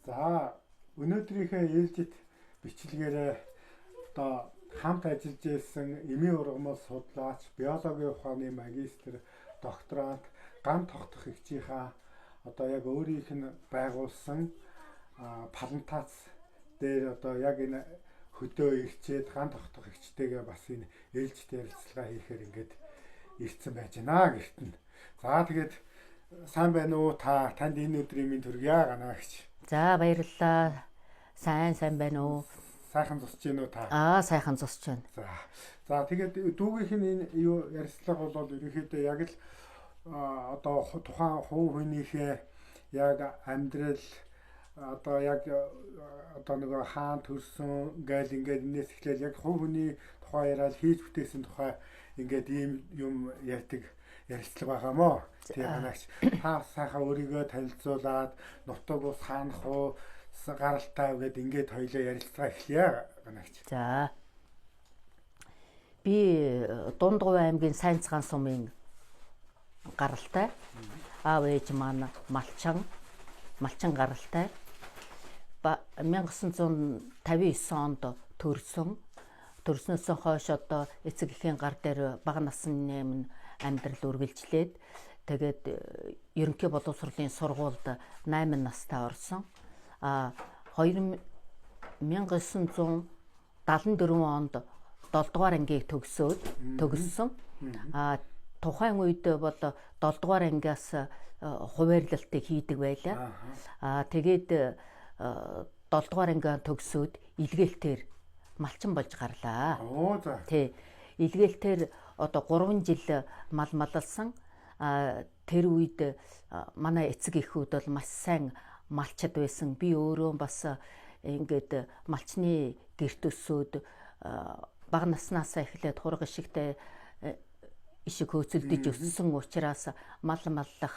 За, өнөөдрийнхөө ээлжит бичлэгээрээ одоо хамт ажиллаж байсан эмийн ургамал судлаач, биологийн ухааны магистр, докторант Ган тогтох эгчийнхаа одоо яг өөрийнх нь байгуулсан плантац дээр одоо яг энэ хөдөө ирчээд ган тогтох эгчтэйгээ бас энэ ээлжит ярилцлага хийхээр ингээд ирсэн байж байна гэрт нь. За, тэгээд сайн байна уу та? Танд энэ өдрийн минь төргийа ганаа гэж. За, баярлалаа. Сайн сайн байна уу? Сайхан зусч гин үү та? Аа, сайхан зусч байна. За. За, тэгээд дүүгийнх нь энэ юу ярилцлага бол ерөнхийдөө яг л одоо тухайн хувь хүнийхээ яг амьдрал, одоо яг одоо нөгөө хаан төрсөн гээл ингээд энэс эхлээл яг хувь хүний тухай яриад хийж бүтээсэн тухай ингээд ийм юм ярьдаг ярилцлага байгаа мó. Тэгээ ганаагч та сайхан өөрийгөө танилцуулаад нутаг ус хаанах уу гаралтай гээд ингээд хоёлоо ярилцлага эхлэе ганаагч. За. Би Дундгуй аймгийн Сайн цагаан сумын гаралтай. Аав ээж маань малчин гаралтай. 1959 онд төрсөн. Төрснөөс хойш одоо эцэг эхийн гар дээр бага насны минь амьдрал үргэлжлээд, тэгээд ерөнхий боловсролын сургуульд 8 настай орсон. А 1974 онд 7 дугаар ангийг төгсөөд төгссөн. А тухайн үед бол 7 дугаар ангиас хуваарлалтыг хийдэг байлаа. А тэгээд 7 дугаар анги төгсөөд илгээлтээр малчин болж гарлаа. Оо, за. Тий. Илгээлтээр одоо 3 жил мал малалсан. А тэр үед манай эцэг эхүүд бол маш сайн малчид байсан. Би өөрөө бас ингээд малчны гэрт өсөөд, бага наснаасаа эхлээд хураг ишигтэй ишиг хөөцөлдөж өссөн учраас мал маллах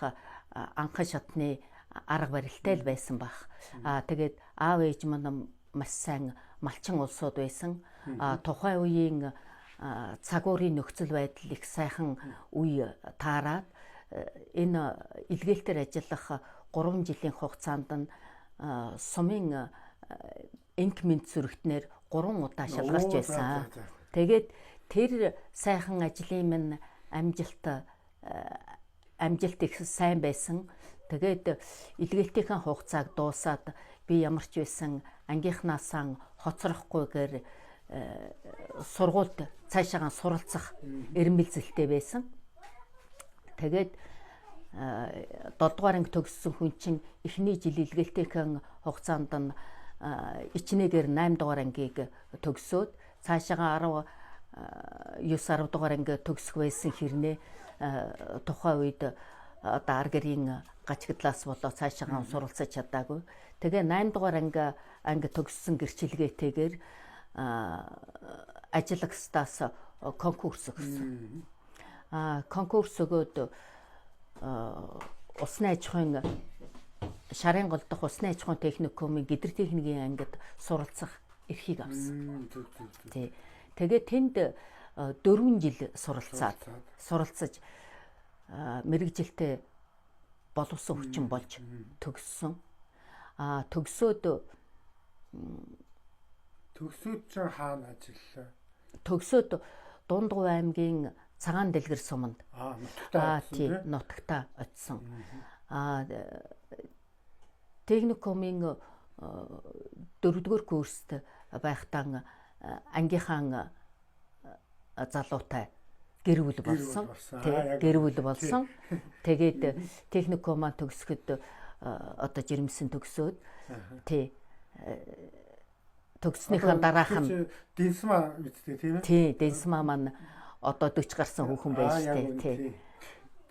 анхан шатны арга барилтай л байсан байх. Аа, тэгээд аав ээж маань маш сайн малчин улсууд байсан. Аа, тухайн үеийн цагуурын нөхцөл байдал их сайхан үе таарад энэ илгээлтээр ажиллах 3 жилийн хугацаанд нь сумын инк мэнд сүрэгтнэр 3 удаа шалгарч байсан. Тэгээд тэр сайхан ажлын минь амжилт их сайн байсан. Тэгээд илгээлтийн хугацааг дуусаад би ямар ч байсан ангийнхнаасаа хоцрохгүйгээр сургуульд цаашаагаа суралцах эрмэлзэлтэй байсан. Тэгээд 7 дугаар анги төгссөн хүн чинь эхний жил илгээлтийн хугацаанд нь ичнэгээр 8 дугаар ангийг төгсөөд цаашаагаа 10 9 10 дугаар анги төгсөх байсан хэрнээ тухайн үед одоо ар гэрийн гачигдлаас болоо цаашаагаа суралцаж чадаагүй. Тэгээ 8 дугаар анги төгссөн гэрчилгээтэйгээр ажиллагчдаас конкурс өгсөн. Аа, конкурс өгөөд усны аж ахуйн шарын гол дох усны аж ахуйн техникумын гэдэр техникийн ангид суралцах эрхийг авсан. Тий. Тэгээ тэнд 4 жил суралцаж мэргэжилтэй боловсон хүчин болж төгссөн. Аа, төгсөөд Төгсөөд ч хаана ажиллаа? Төгсөөд Дундгуй аймгийн Цагаан дэлгэр суманд. Аа, нутагтаа. Тий, нутагтаа очсон. Аа, техникумын дөрөвдүгээр курст байхдаа ангийнхаа залуутай гэр бүл болсон. Тий, гэр бүл болсон. Тэгээд техникумаа төгсөхөд одоо жирэмсэн төгсөөд, тий, төгснөхийн дараах нь Дэнсма мэдтэй, тийм ээ? Тий, Дэнсма маань одоо 40 гарсан хүүхэн байж тээ.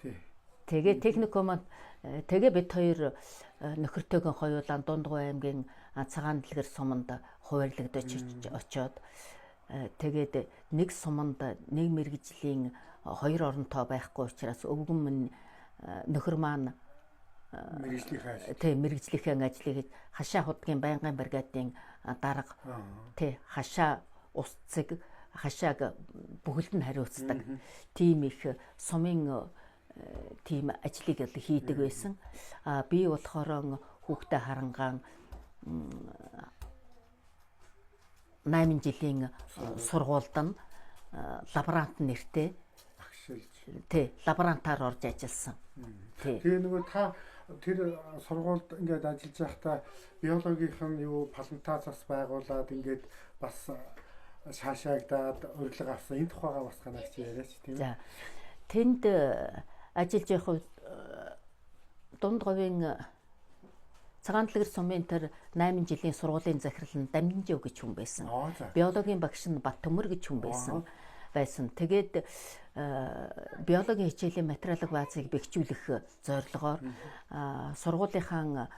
Тий. Тэгээ техникумаа тэгээ бид хоёр нөхөртөөгөн хоёулаа Дундгуй аймгийн Цагаан дэлгэр суманд хуваарлагдаж очоод, тэгээд нэг суманд нэг мэргэжлийн хоёр оронтой байхгүй учраас өвгөн минь, нөхөр маань мэргэжлийнхээ ажил. Тий, мэргэжлийнхээ ажлыг хашаа худгийн байнгын бригадын дарга, тий, хашаа ус цэг хашааг бүхэлд нь хариуцдаг. Тийм их сумын тийм ажлыг л хийдэг байсан. А би болохоор хүүхдээ харангаан 8 жилийн сургуульд нь лаборант нэртэй агшилж. Тий, лаборантаар орж ажилласан. Тий. Тэгээ нөгөө та тэр сургуульд ингээд ажиллаж байхдаа биологийнх нь юу плантац бас байгуулад ингээд бас шаашаагдаад урилга авсан. Энэ тухайгаа бас ганагч яриач, тийм ээ. За. Тэнд ажиллаж явах үед дунд говийн Цагаан дэлгэр сумын тэр 8 жилийн сургуулийн захирал нь Дамжинжив гэж хүн байсан. Биологийн багш нь Баттөмөр гэж хүн байсан. Тэгээд биологийн хичээлийн материалын баазыг бэхжүүлэх зорилгоор сургуулийнхаа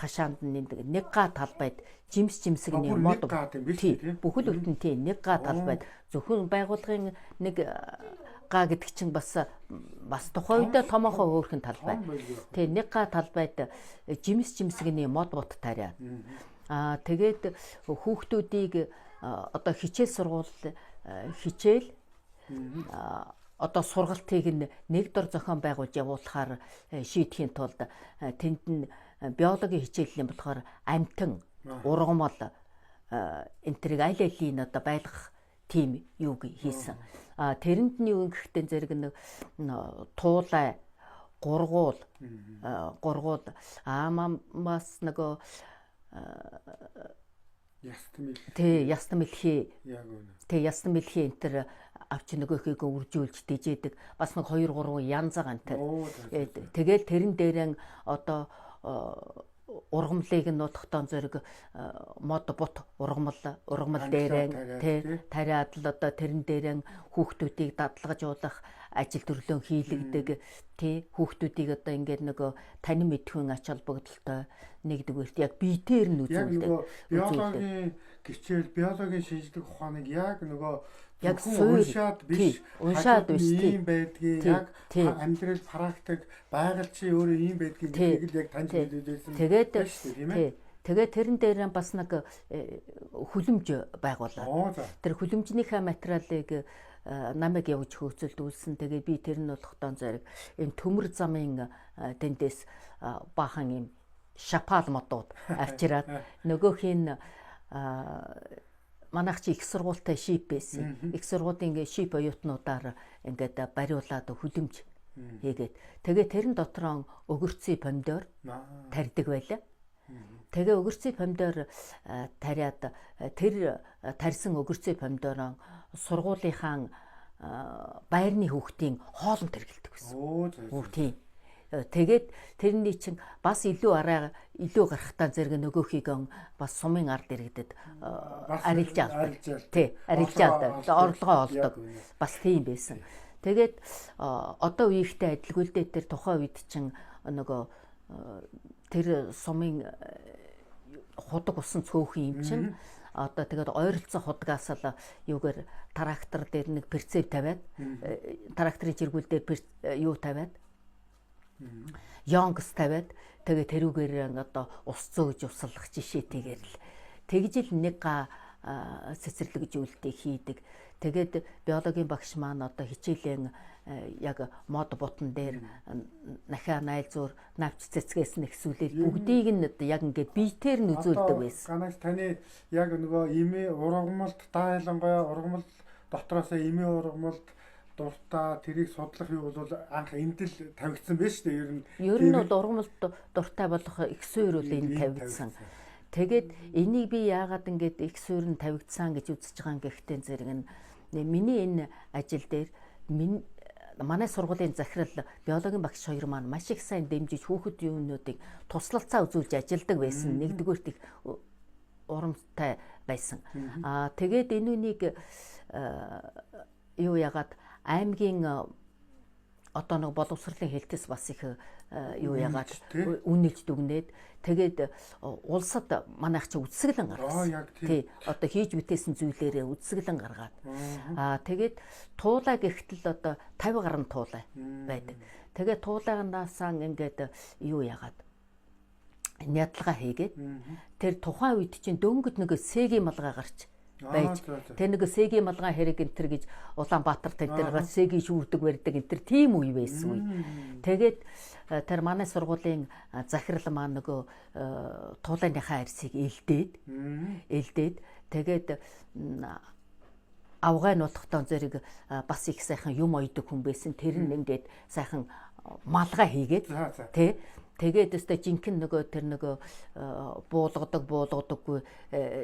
хашаанд нэг га талбайд жимс жимсэгний мод бүхэл бүтэн тий нэг га талбайд зөвхөн байгууллагын нэг га гэдэг чинь бас тухайн үедээ томоохоо хөөрхөн талбай. Тий, нэг га талбайд жимс жимсэгний мод бут тариа. Аа тэгээд хүүхдүүдийг одоо хичээл сургууль хичээл одоо сургалтыг нь нэг дор зохион байгуулж явуулахаар шийдэхийн тулд тэнд нь биологийн хичээлийн болохоор амтан, ургамал энтриг аль алийг одоо байлгах тийм юуг хийсэн. А тэрэнд нь юу гэхдээ зэрэг нэг туулай, гургуул аамаас нөгөө ястан мэлхий. Тий, ястан мэлхий. Яг үнэ. Тий, ястан мэлхий энэ төр авч нөгөөхийгөө үржүүлж дижээдэг. Бас нэг 2 3 янзаг энэ төр. Тэгэл тэрэн дээрэн одоо ургамлыг нь нутгатан зэрэг мод бут ургамал дээрэн тий тариад л одоо тэрэн дээрэн хүүхдүүдийг дадлагжуулах ажил төрлөө хийлэгдэг тий хүүхдүүдийг одоо ингээд нөгөө танин мэдхүйн ач холбогдолтой нэгдүгээрт яг биетээр нь үзүүлдэг. Биологийн хичээл, биологийн шинжлэх ухааныг яг нөгөө яг уншаад биш, ийм байдгийг яг амьдрал практик байгаль чи өөрөө ийм байдгийг гэдгийг л яг таньж мэдүүлсэн. Тэгээд тий. Тэгээд тэрэн дээр бас нэг хүлэмж байгуулаад. Тэр хүлэмжнийхээ материалыг намайг явж хөөцөлдүүлсэн. Тэгээд би тэр нь болохдон зэрэг энэ төмөр замын дэндээс баахан юм шапал модууд авчираад нөгөөх нь манайх чи их сургуультай шип байсан. Их сургуулийн ингээ шип оюутнуудаар ингээд бариулаад хүлэмж хийгээд тэгээ тэрэн дотроо өгөрций помидор тарьдаг байлаа. Тэгээ өгөрций помидор тариад тэр тарьсан өгөрций помидороо сургуулийнхаа байрны хүүхдийн хоолнд хэрэглэдэг байсан. Оо тийм. Тэгээд тэрний чинь бас илүү арай илүү гарахтаа зэрэг нөгөөхийг бас сумын ард иргэдэд арилж авдаг. Тий, арилж авдаг. Орлогоо олдог. Бас тийм байсан. Тэгээд одоо үеийнхтэй адилгүй л дээ тэр тухайн үед чинь нөгөө тэр сумын худаг усан цөөхөн юм чинь одоо тэгээд ойролцоо худгаас л юугаар трактор дээр нэг перцеп тавиад тракторын жиргүүл дээр юу тавиад Йонгс тавиад тэгээ тэрүүгээр одоо ус зөөж услах жишээтэйгээр л тэгж л нэг га цэцэрлэгжүүлэлтийг хийдэг. Тэгээд биологийн багш маань одоо хичээлийн яг мод бутан дээр нахиа найлзуур навч цэцгээс нэгсүүлээд бүгдийг нь яг ингээд биетээр нь үзүүлдэг байсан. Ганаас таны яг нөгөө эмээ ургамалд та ялангуяа ургамал дотроосоо эмээ ургамалд дуртай тэрийг судлах юу бол анх энд л тавигдсан байж шүү дээ. Ер нь бол ургамалд дуртай болох их суурь бол энд тавигдсан. Тэгээд энийг би яагаад ингээд их суурь нь тавигдсан гэж үзэж байгаа юм гэхтээ зэрэг нь миний энэ ажил дээр манай сургуулийн захирал биологийн багш хоёр маань маш их сайн дэмжиж хүүхэд юунуудыг туслалцаа үзүүлж ажилладаг байсан. Нэгдүгээрт их урамтай байсан. Аа тэгээд энэ үнийг юу яагаад аймгийн одоо нэг боловсролын хэлтэс бас их юу яагаад үнэлж дүгнээд тэгээд улсад манайх чи үсгэлэн гаргасан. Тий, одоо хийж бүтээсэн зүйлээрээ үсгэлэн гаргаад. Аа тэгээд туулай гэхтэл одоо 50 гаруй туулай байдаг. Тэгээд туулайнаасаа ингээд юу яагаад нядалгаа хийгээд тэр тухайн үед чинь дөнгөд нэг сэгийн малгай гарч Байж. Тэр нэг Сэгийн малгай хэрэг энэ төр гэж Улаанбаатар тань дээр Сэгийн шүүрдэг барьдаг энэ төр тийм үе байсан үе. Тэгээд тэр манай сургуулийн захирал маань нөгөө туулайныхаа арьсыг элдээд тэгээд авгай нь болохтон зэрэг бас их сайхан юм ойдог хүн байсан. Тэр нь ингээд сайхан малгай хийгээд тий. Тэгээд өстой жинхэнэ нөгөө тэр нөгөө буулгадаггүй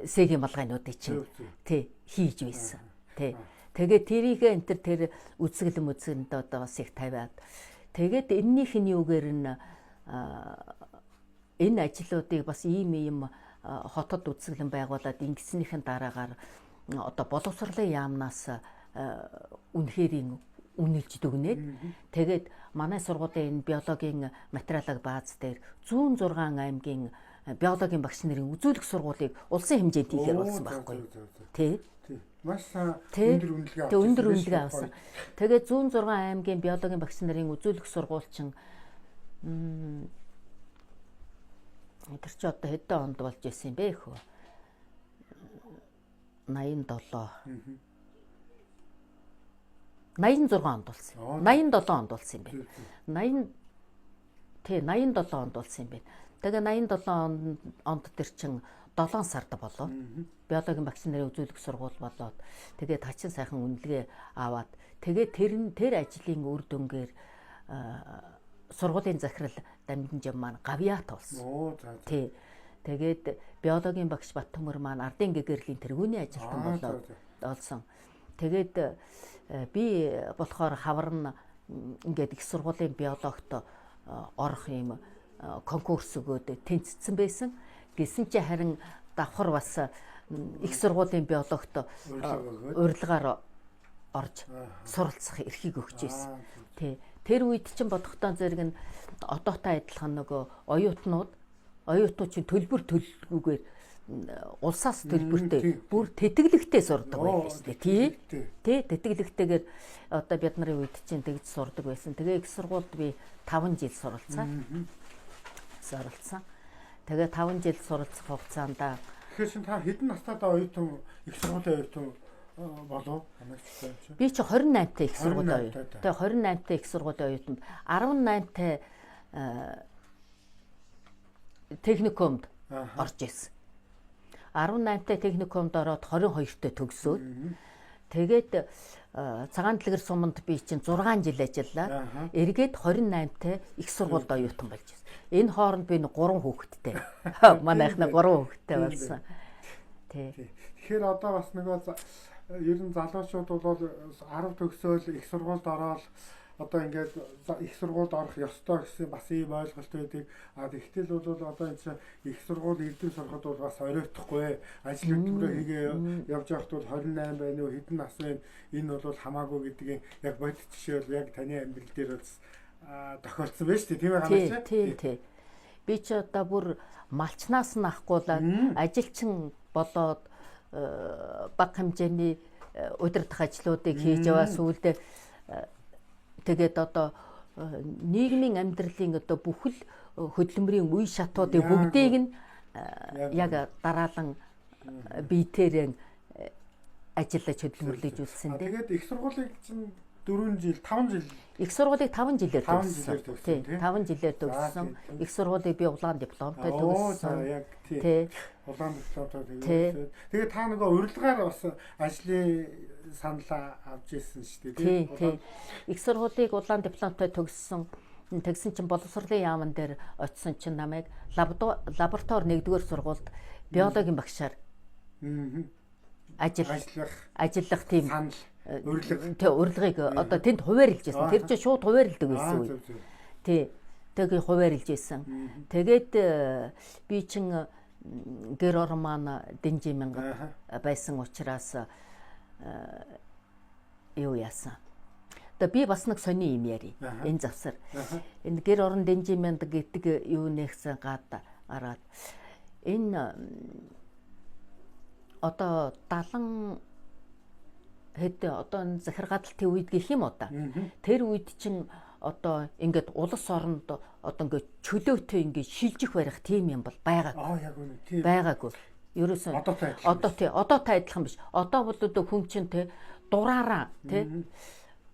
сэгийн малгайнуудыг чинь тий хийж байсан. Тий. Тэгээд тэрийгээ энэ тэр үзэсгэлэн мүзгэнд одоо бас их тавиад тэгээд эннийх нь юугээр нь энэ ажлуудыг бас ийм ийм хотод үзэсгэлэн байгуулад ингэснийхэн дараагаар одоо боловсролын яамнаас үнэхэрийн үнэлж дүгнээд тэгээд манай сургуулийн энэ биологийн материалын бааз дээр 106 аймгийн биологийн багш нарын үзүүлэх сургуулийг улсын хэмжээнд хийхээр болсон байхгүй. Тий. Маш өндөр үнэлгээ авсан. Өндөр үнэлгээ авсан. Тэгээд 106 аймгийн биологийн багш нарын үзүүлэх сургууль чинь тэр чи одоо хэдэн онд болж исэн юм бэ хөө? 87. 86 онд болсон. 87 онд болсон юм байна. 80 тий 87 онд болсон юм байна. Тэгээ 87 онд тэр чин 7 сард болоод биологийн багш нарын үзүүлэх сургууль болоод тэгээд хачин сайхан үнэлгээ аваад тэгээд тэр ажлын үр дүнгээр сургуулийн захирал Дамдинжин маань гавьяат болсон. Тий. Тэгээд биологийн багш Баттөмөр маань ардын гэгэрлийн тэргүүний ажилтан болоод олсон. Тэгээд би болохоор хавар нь ингээд их сургуулийн биологт орох юм конкурс өгөөд тэнцсэн байсан. Гэсэн чи харин давхар бас их сургуулийн биологт урилгаар орж суралцах эрхийг өгч байсан. Тий. Тэр үед чинь бодохдоо зэрэг нь одоотой адилхан нөгөө оюутнууд чинь төлбөр төлөлгүйгээр улсаас төлбөртэй бүр тэтгэлэгтэй сурдаг байлаа шүү дээ. Тий. Тий, тэтгэлэгтэйгээр одоо бид нарын үед чинь тэгж сурдаг байсан. Тэгээ их сургуульд би 5 жил суралцсан. Тэгээ 5 жил суралцах хугацаанд тэгэхээр чинь та хэдэн настайд оюутан их сургуулийн оюутан болов? Би чи 28 та их сургуулийн оюутан. Тэгээ 28 та их сургуулийн оюутан 18 та техникумд орж ирсэн. 18 та техникумд ороод 22 та төгсөөд тэгээд цагаан дэлгэр суманд би чинь 6 жил ажиллаа. Эргээд 28 та их сургуульд оюутан болж ирсэн. Энэ хооронд би 3 хүүхэдтэй. Манайх нь 3 хүүхэдтэй болсон. Тий. Тэгэхээр одоо бас нөгөө ер нь залуучууд бол 10 төгсөөл их сургуульд ороод одоо ингээд их сургуульд орох ёстой гэсэн бас ийм ойлголт байдаг. А тэгтэл бол одоо энэ чинь их сургууль эрдэм сурахад бол бас оройтхгүй. Ажил хөдөлмөрөө хийгээ явж байхад бол 28 байна уу хэдэн нас байна энэ бол хамаагүй гэдгийг яг бодит жишээ бол яг таны амьдрал дээр бол тохиолдсон байж тээ, тийм ээ ганаач? Тий, тий. Би ч одоо бүр малчнаас нь ахгуулаад ажилчин болоод бага хэмжээний удирдах ажлуудыг хийж яваа сүүлдээ тэгээд одоо нийгмийн амьдралын одоо бүхэл хөдөлмөрийн үе шатуудыг бүгдийг нь яг дараалан биетээрэн ажиллаж хөдөлмөрлөж үлсэн дээ. Тэгээд их сургуулийг чинь 4 жил, 5 жил. Их сургуулийг 5 жилээр төгссөн. Тий, 5 жилээр төгссөн. Их сургуулийг би улаан дипломтой төгссөн. Яг тий. Улаан дипломтой төгссөн. Тэгээд та нөгөө урилгаар бас ажлын саналаа авч ирсэн шүү дээ, тий. Их сургуулийг улаан дипломтой төгссөн. Тэгсэн чинь боловсролын яамн дээр очисон чинь намайг лаборатори 1-р сургуульд биологийн багшаар ажиллах тийм санал урилга. Тэ урилгыг одоо тэнд хуваарлж байсан. Тэр чинь шууд хуваарлдаг байсан үе. Тий. Тэгээ хуваарлж байсан. Тэгээд би чин гэр орон маань дэнжи мянгад байсан учраас юу яасан. Одоо би бас нэг сони юм яри. Энэ завсар. Энэ гэр орон дэнжи мянга гэдэг юу нэгсэн гад гараад энэ одоо 70 хэд одоо энэ захиргаадалтын үед гэх юм уу та. Тэр үед чинь одоо ингээд улс оронд одоо ингээд чөлөөтэй ингээд шилжих барих тийм юм бол байгаагүй. Аа яг үнэ тийм. Байгаагүй. Ерөөсөн одоо тий одоотой адилхан биш. Одоо бол өдөө хүн чинь тий дураараа тий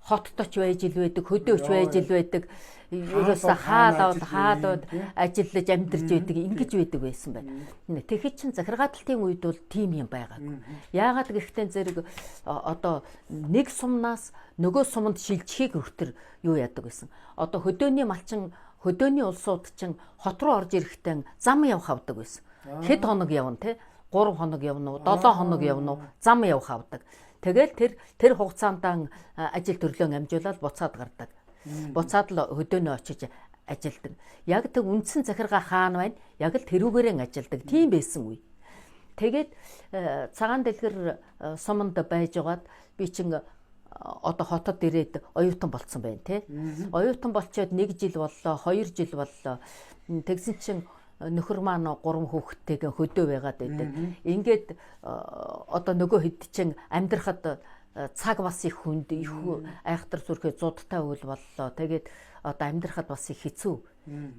хотточ байж ил байдаг, хөдөөч байж ил байдаг. Ерөөсө хаалаад ажиллаж амьдарч байдаг, ингэж байдаг байсан байна. Тэгэхэд чин захиргааталтын үед бол тийм юм байгаагүй. Яагаад гэхтэн зэрэг одоо нэг сумнаас нөгөө суманд шилжихийг хүртэр юу яадаг байсан. Одоо хөдөөний малчин, хөдөөний улсууд чин хот руу орж ирэхдээ зам явах авдаг байсан. Хэд хоног явна те? 3 хоног явна уу, 7 хоног явна уу, зам явах авдаг. Тэгэл тэр хугацаанд ажил төрлөө амжуулаад буцаад гардаг. Буцаад л хөдөөнөө очиж ажилдаг. Яг тэг үндсэн захиргаа хаана байна? Яг л тэрүүгээрэн ажилдаг. Тийм байсан үе. Тэгээд цагаан дэлгэр суманд байж байгаад би чин одоо хотод ирээд оюутан болцсон байна те. Оюутан болчоод 1 жил боллоо, 2 жил боллоо. Тэгсэн чин нөхөр маань 3 хүүхэдтэйгээ хөдөө байгаад байдаг. Ингээд одоо нөгөө хэд чин амьдрахад цаг бас их хүнд, их айхтар зүрхээ зудтай үйл боллоо. Тэгээд одоо амьдрахад бас их хэцүү.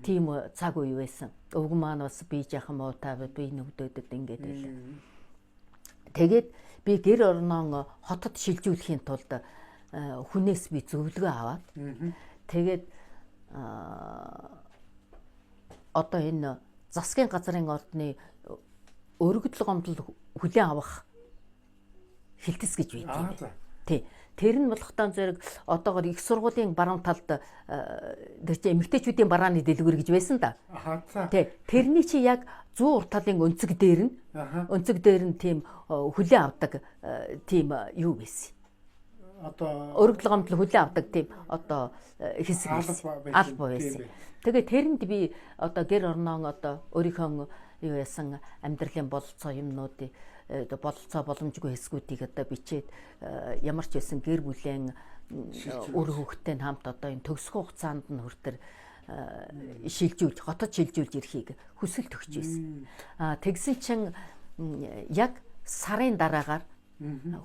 Тийм цаг үе байсан. Өвгөн маань бас бие жаахан муутай, би нүгдөөдөд ингээд байлаа. Тэгээд би гэр орноо хотод шилжүүлэхийн тулд хүнээс би зөвлөгөө аваад тэгээд одоо энэ засгийн газрын ордны өргөдөл гомдол хүлээн авах хилтэс гэж байдаг юм. Тий. Тэр нь болохтон зэрэг одоогор их сургуулийн баруун талд тэр чинь эмэгтэйчүүдийн барааны дэлгүүр гэж байсан да. Тий. Тэрний чи яг зүүн урт талын өнцөг дээр нь өнцөг дээр нь тийм хүлээн авдаг тийм юу байсан. Одоо өргөдөл гомдол хүлээн авдаг тийм одоо хэсэг байсан. Алба байсан. Тэгээ тэрэнд би одоо гэр орноо одоо өөрийнхөө юу яасан амьдралын бололцоо юмнуудыг бололцоо боломжгүй хэсгүүдийг одоо бичээд ямар ч байсан гэр бүлэн үр хүүхдтэй хамт одоо энэ төгсгөн хугацаанд нь хүртэр шилжүүлж хотод шилжүүлж ирэхийг хүсэл төгч байсан. Тэгсэн чинь яг сарын дараагаар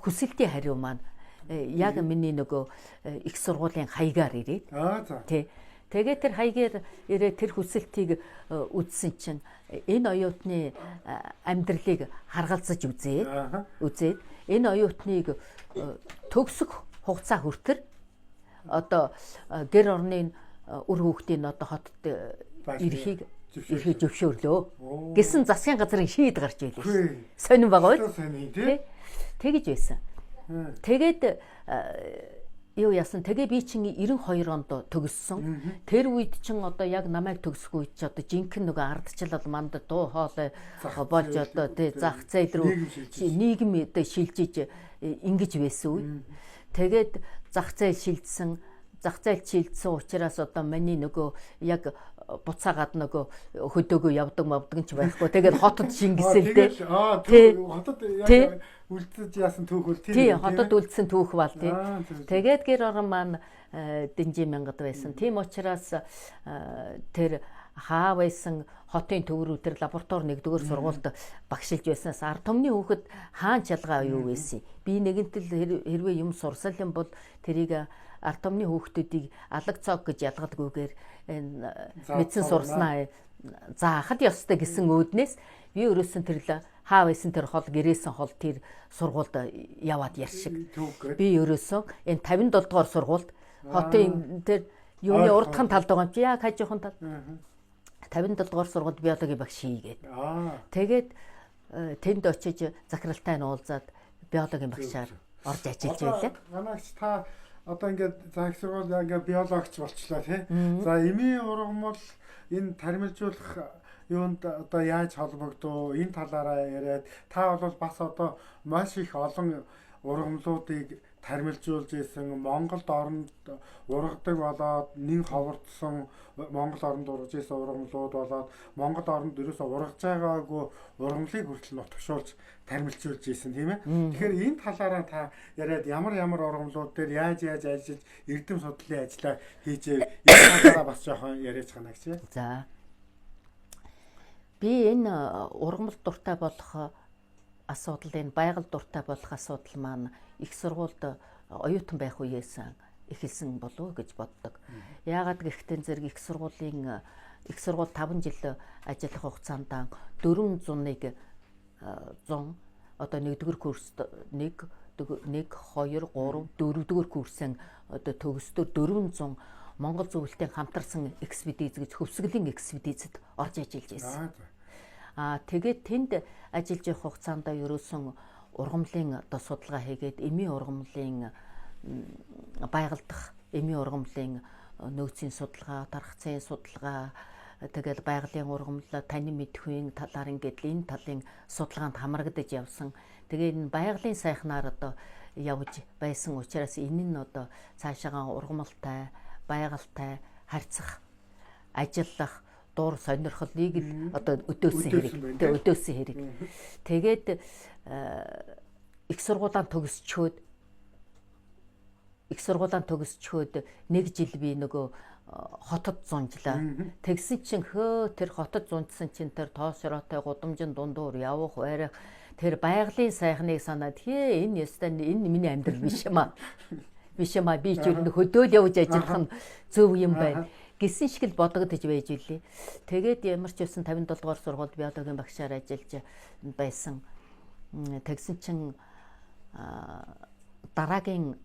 хүсэлтийн хариу маань яг миний нөгөө их сургуулийн хаягаар ирээд. Тий. Тэгээд тэр хаягаар ирээ тэр хүсэлтийг үзсэн чинь энэ оюутны амьдралыг харгалзаж үзээд энэ оюутныг төгсөх хугацаа хүртэр одоо гэр орны үр хүүхдийн одоо хотод ирэхийг зөвшөөрлөө гэсэн засгийн газрын шийд гарч байлаа. Сонин байгаа үү? Тэгэж байсан. Тэгээд юу яасан? Тэгээ би чинь 92 онд төгссөн. Тэр үед чинь одоо яг намайг төгсөх үед чи одоо жинхэнэ нөгөө ардчлал манд дуу хоолой болж одоо тий зах зээл рүү нийгэм одоо шилжиж ингэж байсан үе. Тэгээд зах зээл шилжсэн, зах зээл шилжсэн учраас одоо миний нөгөө яг буцаагаад нөгөө хөдөөгөө явдаг мавдаг ч байхгүй. Тэгээд хотод шингэсэн л дээ. Хотод яг үлдэж яасан түүх үл тийм. Тий, хотод үлдсэн түүх бал тий. Тэгээд гэр орон маань дэнжин мянгад байсан. Тийм учраас тэр хаа байсан хотын төв рүү тэр лаборатори 1-р сургуульд багшилж байснаас ард түмний хүүхэд хаан чалгаа юу байсан. Би нэгэнтэл хэрвээ юм сурсал юм бол тэрийг ард түмний хүүхдүүдийг алаг цог гэж ялгадгүйгээр мэдсэн сурснаа заахад ёстой гэсэн үүднээс би өрөөсөн тэр хаа байсан тэр хол гэрээсэн хол тэр сургуульд яваад яршиг. Би өрөөсөн энэ 57 дугаар сургуульд хотын тэр юуны урдхан талд байгаа юм чи яг хажуухан тал. 57 дугаар сургуульд биологийн багш хийгээд. Тэгээд тэнд очиж захиралтай нь уулзаад биологийн багшаар орж ажиллаж байлаа. Манайч та одоо ингээд за их сургууль ингээд биологч болчлоо тий. За эмийн ургамал энэ тармилжуулах юунд одоо яаж холбогдов энэ талаараа яриад та бол бас одоо маш их олон ургамлуудыг тармилжуулж исэн, Монголд оронд ургадаг болоод нэн ховордсон, Монгол оронд ургаж исэн ургамлууд болоод Монгол оронд ерөөсөө ургаж байгаагүй ургамлыг хүртэл нутагшуулж тармилжуулж исэн тийм ээ. Тэгэхээр энэ талаараа та яриад ямар ямар ургамлууд дээр яаж яаж ажиллаж эрдэм судлалын ажлаа хийж энэ талаараа бас жоохон яриач хана гэж. За. Би энэ ургамал дуртай болох асуудал, энэ байгаль дуртай болох асуудал маань их сургуульд оюутан байх үеэс эхэлсэн болов уу гэж боддог. Яагаад гэхтэн зэрэг их сургууль 5 жил ажиллах хугацаанд 401 100 одоо 1-р курст 1 1 2 3 4-р курсын одоо төгсдөр 400 Монгол зөвлөлтийн хамтарсан экспедиц гэж хөвсгөлийн экспедицэд орж ажиллаж байсан. Тэгээд тэнд ажиллаж явах хугацаанд ерөөсөн ургамлын одоо судалгаа хийгээд эмийн ургамлын байгальдах эмийн ургамлын нөөцийн судалгаа, тархацын судалгаа, тэгэл байгалийн ургамал, танин мэдхүйн талаар ингээд энэ талын судалгаанд хамрагдаж явсан. Тэгээ энэ байгалийн сайхнаар одоо явж байсан учраас энэ нь одоо цаашаагаа ургамалтай, байгальтай харьцах, ажиллах дур сонирхлыг л одоо өдөөсөн хэрэг. Тэгээ өдөөсөн хэрэг. Тэгээд их сургуулаа төгсчөөд нэг жил би нөгөө хотод зунжлаа. Тэгсэн чинь тэр хотод зунжсан чинь тэр тоосроотой гудамжин дундуур явах байрах тэр байгалийн сайхныг санаад энэ ёстой энэ миний амьдрал биш юм аа. Биш юм аа, би ч ер нь хөдөөл явж ажиллах нь зөв юм байна гэсэн шиг л бодогдож байж үлээ. Тэгээд ямар ч байсан 57 дугаар сургуульд биологийн багшаар ажиллаж байсан. Тэгсэн чинь дараагийн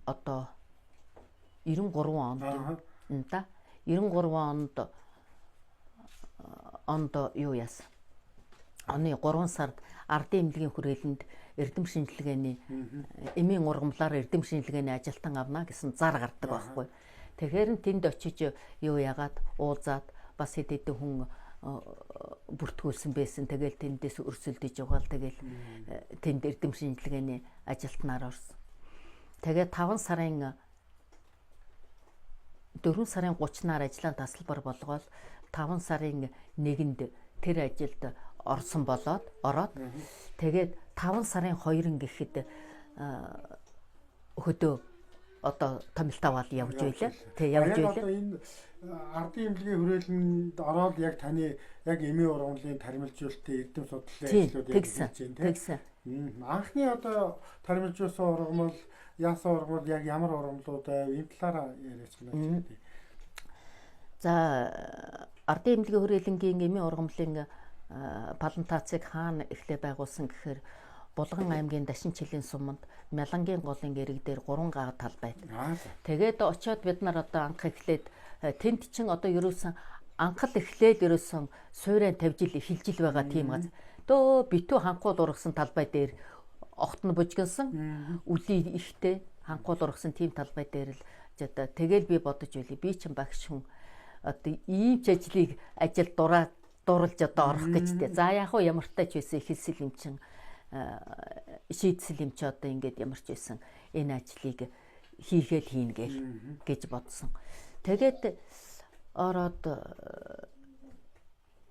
одоо 93 онд да 93 онд юу яасан? Оны 3 сард ардын эмнэлгийн хүрээлэнд эрдэм шинжилгээний эмийн ургамлаар эрдэм шинжилгээний ажилтан авна гэсэн зар гардаг байхгүй. Тэгэхээр нь тэнд очиж юу яагаад уулзаад бас хэд хэдэн хүн бүртгүүлсэн байсан. Тэгэл тэндээс өрсөлдөж яваал тэгэл тэнд эрдэм шинжилгээний ажилтнаар орсон. Тэгээд 5 сарын 4 сарын 30-наар ажлаа тасалбар болгоод 5 сарын 1-нд тэр ажилд орсон болоод ороод тэгээд 5 сарын 2-ын гэхэд хөдөө одоо томилт аваад явж байлаа. Тэг явж байлаа. Одоо энэ ардын эмнэлгийн хүрээлэнд ороод яг таны яг эмийн ургамлын таримлжуулалтын эрдэм судлалын ажлууд яг хийж байна тийм. Анхны одоо таримлжуулсан ургамал, яасан ургамал яг ямар ургамлууд байв? Энэ талаараа яриач гэнэ. За ардын эмнэлгийн хүрээлэнгийн эмийн ургамлын плантацийг хаана эхлээ байгуулсан гэхээр Булган аймгийн Дашинчилийн суманд Мялангийн голын эрэг дээр 3 гаа талбайд. Тэгээд очиод бид нар одоо анх эхлээд тэнд чин одоо ерөөсөн анх л эхлээл ерөөсөн суурайн тавьж ил эхэлж ил байгаа тийм газар. Дөө битүү ханхуул ургасан талбай дээр огт нь бужигнсан үлий ихтэй ханхуул ургасан тийм талбай дээр л одоо тэгэл би бодож байлээ. Би чин багш хүн одоо ийм ч ажлыг ажил дурлж одоо орох гэж тэ. За яг уу ямартай ч байсан эхэлсэл юм чин шийдсэл юм чи одоо ингээд ямар ч байсан энэ ажлыг хийгээл хийн гээл гэж бодсон. Тэгээд ороод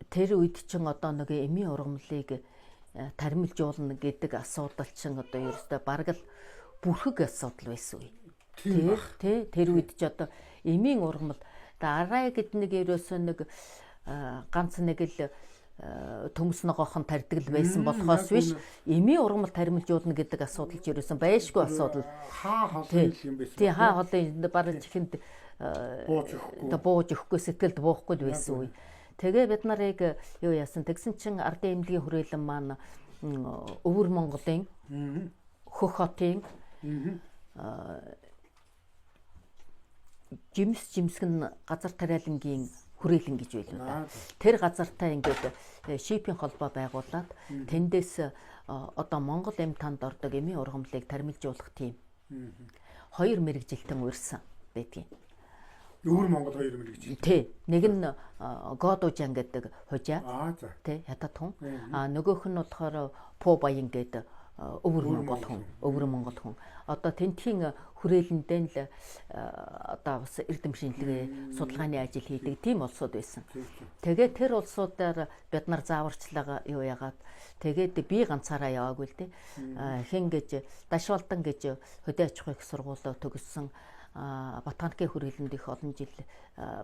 тэр үед чин одоо нэг эмийн ургамлыг таримлжуулна гэдэг асуудал чин одоо ерөөсөө бараг л бүрхэг асуудал байсан үе. Тэ тэр үед ч одоо эмийн ургамал арай гэд нэг ерөөсөө нэг ганц нэг л төмс ногоохон тарьдаг л байсан болохоос биш эмийн ургамал таримлжуулна гэдэг асуудал ч ерөөсөн байшгүй асуудал. Хаа холын юм байсан. Тий, хаа холын бараг чихэнд бууж өгөхгүй сэтгэлд буухгүй л байсан үе. Тэгээ бид нарыг юу яасан тэгсэн чинь ардын эмнэлгийн хүрээлэн маань Өвөр Монголын Хөх хотын жимс жимсгэн газар тариалангийн хүрээлэн гэж байлуу да. Тэр газартай ингээд шипийн холбоо байгуулад тэндээс одоо Монгол эм танд ордог эмийн ургамлыг таримлжуулах тийм хоёр мэрэгжилтэн урьсан байдгийн. Өвөр Монгол хоёр мэрэгжилтэн. Тий. Нэг нь Годужан гэдэг хужаа. Тий, хятад хүн. А нөгөөх нь болохоор Пу Баян гэдэг Өвөр Монгол хүн. Өвөр Монгол хүн. Одоо тентхийн хүрээлэндээ л одоо бас эрдэм шинжилгээ судалгааны ажил хийдэг тийм улсууд байсан. Тэгээд тэр улсуудаар бид нар зааварчлага юу яагаад тэгээд би ганцаараа яваагүй л дээ. Хэн гэж Дашвалдан гэж хөдөө аж ахуйн их сургуулио төгссөн ботаникийн хүрээлэнд их олон жил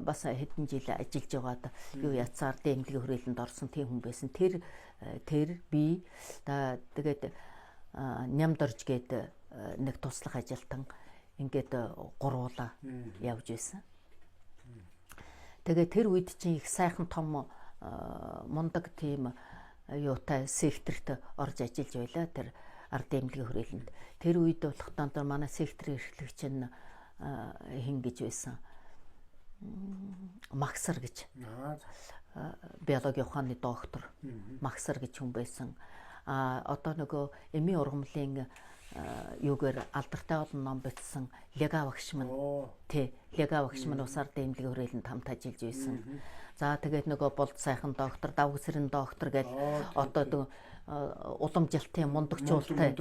бас хэдэн жил ажиллаж байгаад юу яцаар ардын эмнэлгийн хүрээлэнд орсон тийм хүн байсан. Тэр би тэгээд Нямдорж гээд нэг туслах ажилтан ингээд гурвуулаа явж байсан. Тэгээ тэр үед чинь их сайхан том мундаг тийм юутай секторт орж ажиллаж байлаа тэр ардын эмнэлгийн хүрээлэнд. Тэр үед болохдоо манай секторын эрхлэгч нь хин гэж байсан. Максар гэж. Биологийн ухааны доктор Максар гэж хүн байсан. А одоо нөгөө эмийн ургамлын юугаар алдартай олон ном бичсэн Лега багш маань тий Лега багш маань ус ардын эмнэлгийн хүрээлэнд хамт ажиллаж байсан. За тэгээд нөгөө Болд сайхан доктор, Давгсэрэн доктор гэж одоо уламжилтын мундагчуултай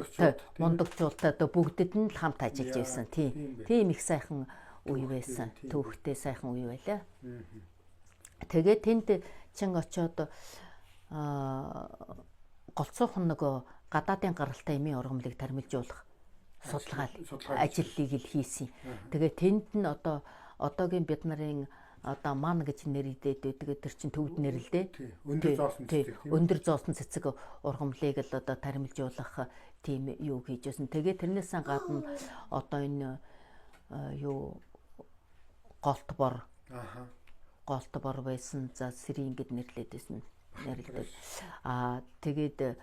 мундагчуултай одоо бүгдэд нь л хамт ажиллаж байсан. Тий. Тийм их сайхан үе байсан. Төвхтэй сайхан үе байлаа. Тэгээд тэнд чин очоод голцоохон нөгөө гадаадын гаралтай эмийн ургамлыг тармилжуулах судалгаа ажлыг л хийсэн. Тэгээ тэнд нь одоо одоогийн бид нарын одоо ман гэж нэрийдээд байдаг. Тэр чинь төвд нэр л дээ. Өндөр зоосон цэцэг. Өндөр зоосон цэцэг ургамлыг л одоо тармилжуулах тийм юу хийж байсан. Тэгээ тэрнээс гадна одоо энэ юу голт бор. Аха. Голт бор байсан. За сэрийн гэд нэрлээд байсан. Нэрлэдэг. Аа тэгээд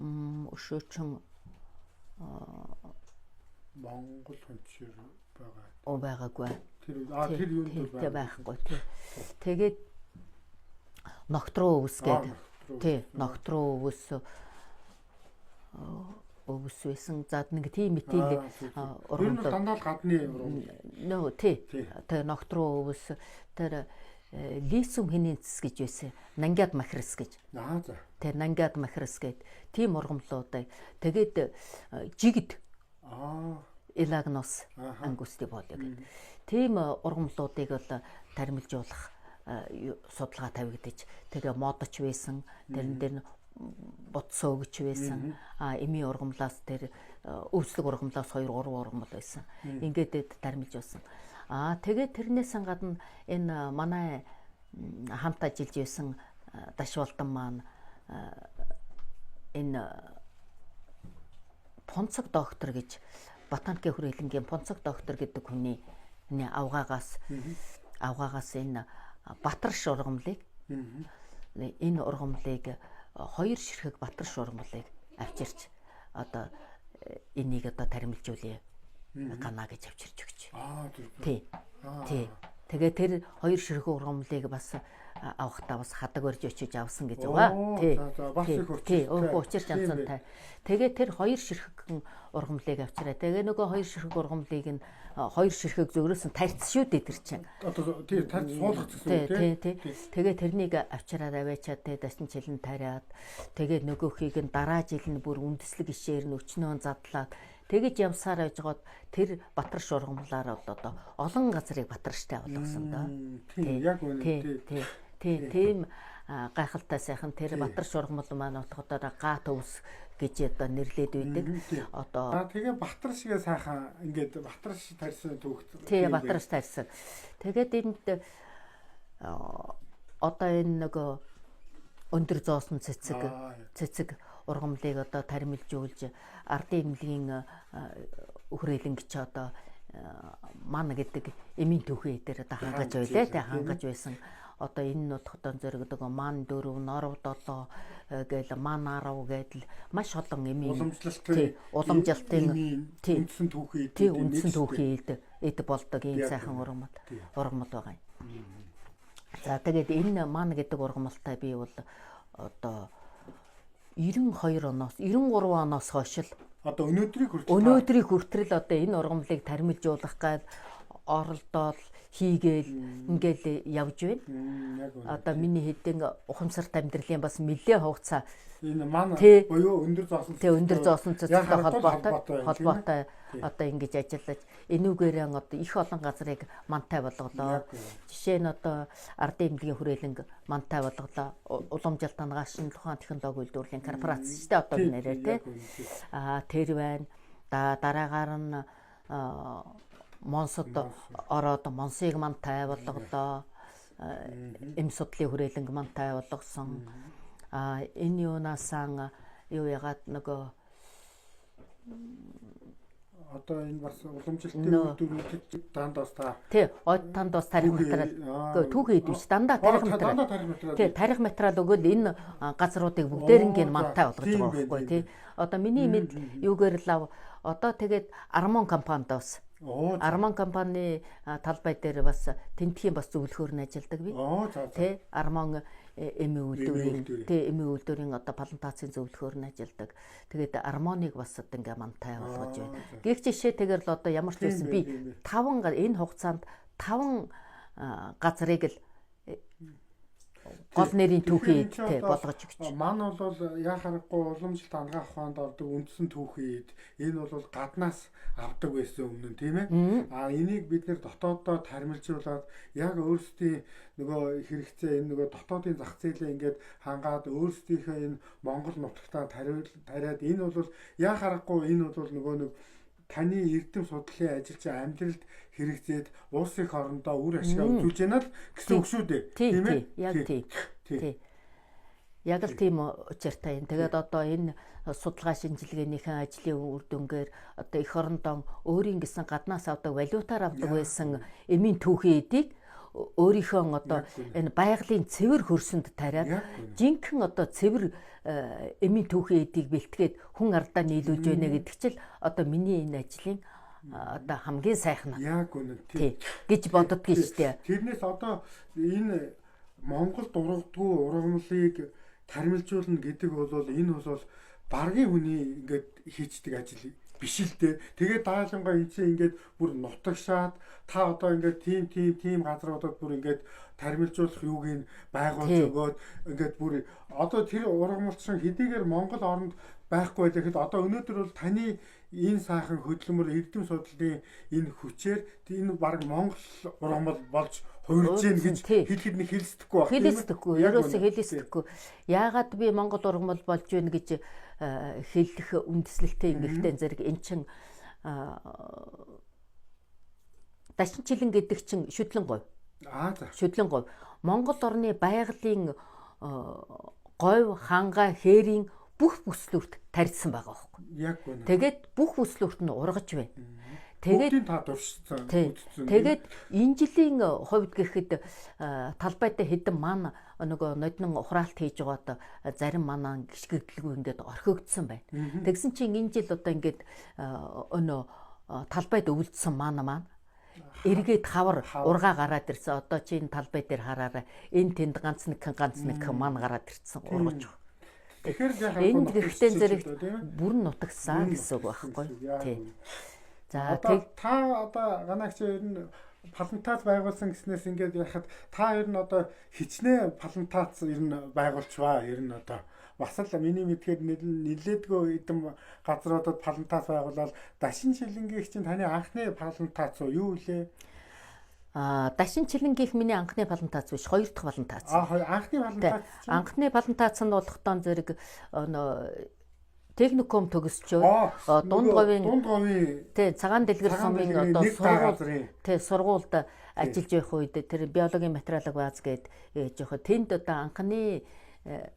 өшөөчөн Монгол хүнчээр байгаа. Оо байгаагүй. Тэр тэр юунд бол байхгүй тий. Тэгээд ногтроо өвс гээд тий ногтроо өвс өвс байсан. За нэг тийм мэтэл ургамал дандаа л гадны ургамал. Нөө тий. Тэгээ ногтроо өвс тэр лисум хинэнцс гэж байсан. Нангиад махирс гэж. Аа за. Тэр нангиад махирс гээд тийм ургамлуудыг тэгээд жигд аа элагнос ангусти болё гэдэг. Тийм ургамлуудыг бол тармилжуулах судалгаа тавигдаж тэгээ модоч байсан. Тэрэн дээр нь бодсоо өгч байсан. А эмийн ургамлаас тэр өвслөг ургамлаас 2 3 ургамал байсан. Ингээд тармилжуулсан. Аа тэгээд тэрнээс гадна энэ манай хамт ажиллаж байсан Дашвалдан маань энэ Пунцаг доктор гэж ботаникийн хүрээлэнгийн Пунцаг доктор гэдэг хүний авгаагаас энэ Батарш ургамлыг энэ ургамлыг хоёр ширхэг Батарш ургамлыг авчирч одоо энийг одоо тармилжуулъя гана гэж авчирч өгч. Аа тий. Тий. Тэгээ тэр хоёр ширхэг ургамлыг бас авахтаа бас хадаг барьж очиж авсан гэж байгаа. Тий. Бас их учиртай. Тий, учир чанцантай. Тэгээ тэр хоёр ширхэгэн ургамлыг авчираа. Тэгээ нөгөө хоёр ширхэг ургамлыг нь хоёр ширхэг зөөрөөс нь тарьц шүү дээ тэр чинь. Одоо тий тарьц суулгах гэсэн үг тий. Тий, тий. Тэгээ тэрнийг авчираад аваачаад тий дасан жилэн тариад тэгээ нөгөөхийг нь дараа жил нь бүр үндэслэг ишээр нь өчнөөн задлаад тэгэж явсаар байжгаад тэр Батарш ургамлаар бол одоо олон газрыг Батарштай болгосон доо. Тийм яг үнэ тий. Тий, тийм гайхалтай сайхан тэр Батарш ургамал маань болохоор гаат өвс гэж одоо нэрлээд байдаг. Одоо тэгээ Батаршгээ сайхан ингээд Батарш тарьсан түүх. Тий, Батарш тарьсан. Тэгээд энд одоо энэ нөгөө өндөр зоосон цэцэг цэцэг ургамлыг одоо тармилжуулж ардын эмнэлгийн хүрээлэн гэж одоо ман гэдэг эмийн түүхэн дээр одоо хангаж байлаа тий хангаж байсан. Одоо энэ нь болохоор зэрэг ман 4, норв 7 гээл ман 10 гэдэл маш олон эмийн уламжлалтын үндсэн түүхэн эд үндсэн түүхэн эд болдог ийм сайхан ургамал байгаа юм. За тэгээд энэ ман гэдэг ургамалтай би бол одоо 92 оноос 93 оноос хойш л одоо өнөөдрийг хүртэл одоо энэ ургамлыг тармилжуулах гал оролдоол хийгээл ингээл явж байна. Одоо миний хэдэн ухамсарт амьдралын бас нэлээ хугацаа энэ ман буюу өндөр зоосон цэцэгтэй өндөр зоосон цэцэгтэй холбоотой одоо ингэж ажиллаж энүүгээрээ одоо их олон газрыг мантай болголоо. Жишээ нь одоо ардын эмнэлгийн хүрээлэнг мантай болголоо. Уламжлалт ангаа шинжлэх ухаан технологи үйлдвэрлэлийн корпорац шүү дээ одоо нэрээр тий. Аа тэр байна. Дараагаар нь Монсод ороод Монсыг мантай болголоо. Эм судлалын хүрээлэнг мантай болгосон. А энэ юунаасаа юу ягаад нөгөө Одоо энэ бас уламжлалтын үйлдвэрүүдэд дандаас та тий, од танд бас тарих материал түүхий эд биш, дандаа тарих материал. Тий, тарих материал өгөөл энэ газруудыг бүгдээринг нь мантай болгож байгаа байхгүй тий. Одоо миний мэд юугээр лав одоо тэгээд Армон компанид бас Армон компани талбай дээр бас тентхийн бас зөвлөхөөр нь ажилладаг би. Тий, Армон эми үйлдвэрийн тий эми үйлдвэрийн одоо плантацийн зөвлөхөөр нь ажилладаг. Тэгээд Армоныг бас одоо ингээ мантай болгож байна. Гэх жишээ тэгэр л одоо ямар ч байсан би 5 энэ хугацаанд 5 газрыг л гол нэрийн түүхий эд болгож өгч. Ман бол яа харахгүй уламжлалт анагаах ухаанд ордог үндсэн түүхий эд. Энэ бол гаднаас авдаг байсан өмнө нь тийм ээ. А энийг бид нэр дотооддоо тармилжуулаад яг өөрсдийн нөгөө хэрэгцээ энэ нөгөө дотоодын зах зээлээ ингээд хангаад өөрсдийнхөө энэ Монгол нутагтаа тариад энэ бол яа харахгүй энэ бол нөгөө нэг таны эрдэм судлалын ажил чинь амьдралд хэрэгцээд улс их орондоо үр ашгаа үзүүлж байна л гэсэн үг шүү дээ. Тийм ээ? Яг тийм. Тий. Яг л тийм учиртай юм. Тэгээд одоо энэ судалгаа шинжилгээнийхэн ажлын үр дүнгээр одоо эх орондоо өөрийн гэсэн гаднаас авдаг валютаар авдаг байсан эмийн түүхийн эдийг өөрийнхөө одоо энэ байгалийн цэвэр хөрсөнд тариад жинхэнэ одоо цэвэр эмийн түүхийн эдийг бэлтгээд хүн ардаа нийлүүлж байна гэдэг чил одоо миний энэ ажлын одоо хамгийн сайхан яг үнэн тий гэж боддгийн штэ. Тэрнээс одоо энэ Монголд ургадгүй ургамлыг тармилжуулна гэдэг бол энэ бол баргийн хүний ингээд хийчдэг ажил биш л дээ. Тэгээд даалангаа энэ чинь ингээд бүр нутагшаад та одоо ингээд тийм тийм тийм газруудад бүр ингээд тармилжуулах юуг нь байгуулж өгөөд ингээд бүр одоо тэр ургамалчин хэдийгээр Монгол оронд байхгүй байл гэхэд одоо өнөөдөр бол таны энэ сайхан хөдөлмөр эрдэм судлалын энэ хүчээр энэ баг Монгол ургамал болж хувирж гин гэж хэлэхэд нэг хэлсдэхгүй баг. Хэлсдэхгүй. Ерөөсөө хэлсдэхгүй. Яагаад би Монгол ургамал болж байна гэж хэлэх үндэслэлтэй юм гэхдээ зэрэг эн чин дашинчилэн гэдэг чин шүтлэн говь. Аа за. Шүтлэн говь. Монгол орны байгалийн говь, ханга, хээрийн бүх бүслүүрт тарьсан байгаа байхгүй. Яг үнэ. Тэгээд бүх бүслүүрт нь ургаж байна. Тэгээд та дуршсан үтцэн. Тэгээд энэ жилийн хувьд гэхэд талбайтай хэдэн ман нөгөө ноднон ухраалт хийж байгаад зарим манаа гიშгэгдэлгүй ингээд орхигдсон байна. Тэгсэн чинь энэ жил одоо ингээд өнөө талбайд өвлдсөн ман маань эргээд хавар ургаа гараад ирсэн. Одоо чи энэ талбай дээр хараарай. Энэ тэнд ганц нэг ман гараад ирсэн ургаж. Тэгэхээр энэ гэрхтэн зэрэг бүрэн нутагсан гэсэн үг байхгүй. Тий. За та одоо ганаагч ер нь плантац байгуулсан гэснээс ингээд яхад та ер нь одоо хичнээн плантац ер нь байгуулчваа ер нь одоо бас л миний мэдхээр нэлээдгүй эдэм газруудад плантац байгуулаад дашин шилэнгийн чинь таны анхны плантац уу юу вэ? А дашин чилэнгийнх миний анхны плантац биш, хоёр дахь плантац. А анхны плантац чинь анхны плантац нь болохдоо зэрэг техникум төгсчөө дунд говийн тий цагаан дэлгэр сумын одоо сургууль тий сургуульд ажиллаж байх үед тэр биологийн материалын бааз гээд яаж явах тэнд одоо анхны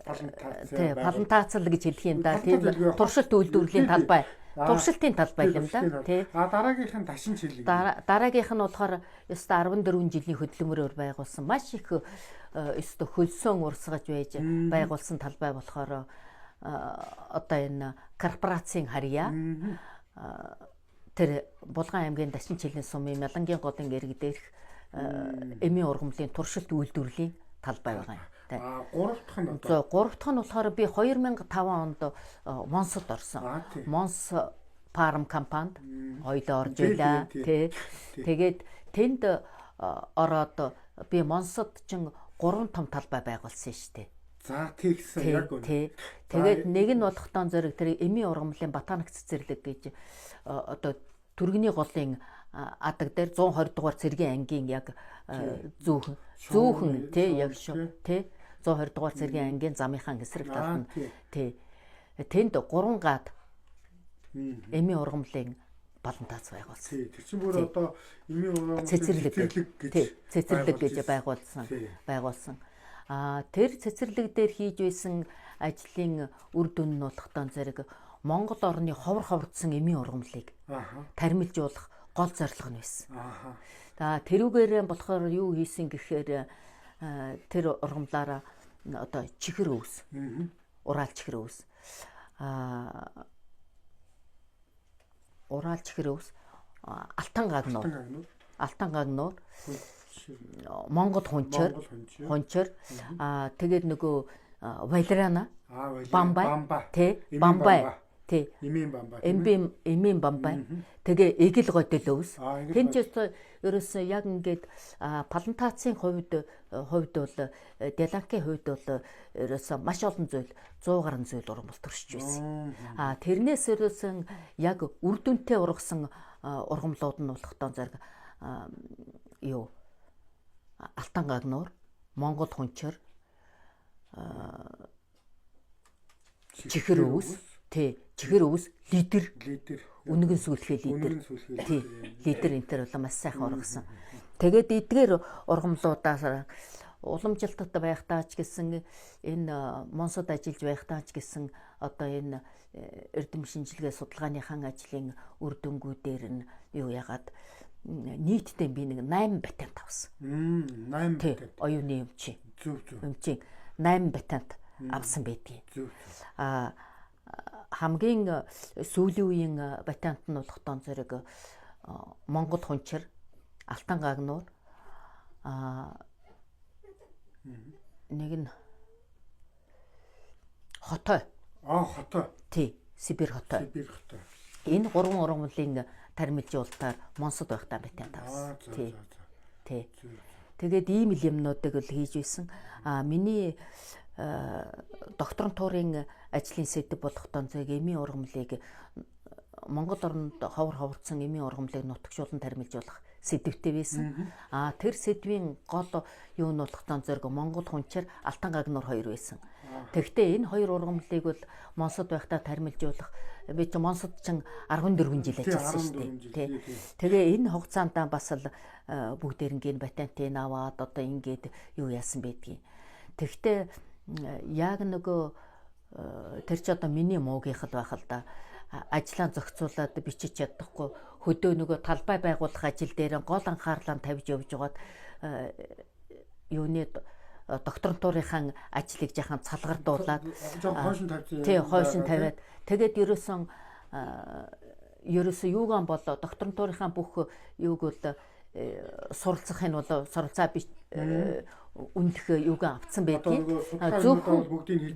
плантац плантац л гэж хэлэх юм да. Тийм туршилт үйлдвэрлэлийн талбай. Туршилтын талбай юм да тий. А дараагийнх нь дашин чилэг. Дараагийнх нь болохоор ёстой 14 жилийн хөдөлмөрөөр байгуулсан маш их ёстой хөлсөн урсгаж байж байгуулсан талбай болохоор одоо энэ корпорацийн харьяа тэр Булган аймгийн Дашин чилийн сумын Мялангийн голын ирэг дээрх эмийн ургамлын туршилт үйлдвэрлэлийн талбай байгаа юм. А гурав дахь нь одоо гурав дахь нь болохоор би 2005 онд Монсод орсон. Монс фарм компанид хоёлоо орж байлаа тий. Тэгээд тэнд ороод би Монсод чин 3 том талбай байгуулсан шүү дээ. За тэгсэн яг үнэ. Тэгээд нэг нь болохтон зэрэг тэр эмийн ургамлын ботаник цэцэрлэг гэж одоо Түргэний голын адаг дээр 120 дугаар цэргийн ангийн яг зүүхэн тий яг шүү тий 120 дугаар цэргийн ангийн замынхаа эсрэг талд нь тий тэнд 3 гад эмийн ургамлын балантаац байгуулсан. Тэр чинь бүр одоо эмийн ургамлын цэцэрлэг гэж цэцэрлэг гэж байгуулсан. А тэр цэцэрлэг дээр хийж байсан ажлын үр дүн нь болохдоо зэрэг Монгол орны ховор ховордсон эмийн ургамлыг Тармилжуулах гол зорилго нь байсан. За тэрүүгээр болохоор юу хийсэн гэхээр тэр ургамлаараа одоо чихэр өвс. Ураал чихэр өвс. Ураал чихэр өвс, Алтан гагнуур. Алтан гагнуур. Монгол хунчир. Тэгээд нөгөө Валерана. Бамбай. Тэ. Бамбай. Тэ. Эмийн бамбай. Эмийн бамбай. Тэгээ эгэл годил өвс. Тэн ч ерөөсөн яг ингээд плантацийн хувьд бол Деланкийн хувьд бол ерөөсөн маш олон зүйл 100 гаруй зүйл ургамал төршиж байсан. Тэрнээс ерөөсөн яг үр дүнтэй ургасан ургамлууд нь болохдоо зэрэг юу Алтан гагнуур, Монгол хунчир, чихэр өвс, тий, чихэр өвс, лидер, үнэгэн сүүлхээ лидер, тий, лидер энэ төр бол маш сайхан ургасан. Тэгээд эдгээр ургамлуудаас уламжлалтад байхдаа ч гэсэн энэ Монсод ажиллаж байхдаа ч гэсэн одоо энэ эрдэм шинжилгээ судалгааныхан ажлын үр дүнгуудээр нь юу яагаад нийтдээ би нэг 8 патент авсан. 8 патент. Оюуны өмчийн. Зөв зөв. Өмчийн 8 патент авсан байдгийг. Зөв. Хамгийн сүүлийн үеийн патент нь болохдоо зэрэг Монгол хунчир, Алтан гагнуур, нэг нь Хотой. Хотой. Тий, Сибирь хотой. Сибирь хотой. Энэ гурван ургамлын тармилжуулалтаар Монсод байхдаа патент авсан. Тий. Тий. Тэгээд ийм л юмнуудыг л хийж байсан. Миний докторантурын ажлын сэдэв болохдоо зэрэг эмийн ургамлыг Монгол оронд ховор ховорцсон эмийн ургамлыг нутагшуулан тармилжуулах сэдэвтэй байсан. Тэр сэдвийн гол юу нь болохдоо зэрэг Монгол хунчир, Алтан гагнуур хоёр байсан. Тэгэхдээ энэ хоёр ургамлыг бол Монсод байхдаа тармилжуулах би чи Монсод чинь 14 жил ажилласан шүү дээ. Тэгээ энэ хугацаанд бас л бүгдээрнгийн патентыг аваад одоо ингээд юу яасан байдгийг. Тэгэхдээ яг нөгөө тэр чи одоо миний муугийнх л байх л да. Ажлаа зохицуулаад бичиж чадахгүй хөдөө нөгөө талбай байгуулах ажил дээр гол анхаарлаа тавьж явж байгаад юуны докторантурынхаа ажлыг жахан цалгардуулаад хойшин тавьсан. Тий, хойшин тавиад тэгээд ерөөсөн юугаан бол докторантурынхаа бүх юуг бол суралцах нь бол суралцаа үнэлэх юугаан авцсан байдгийг. Зөвхөн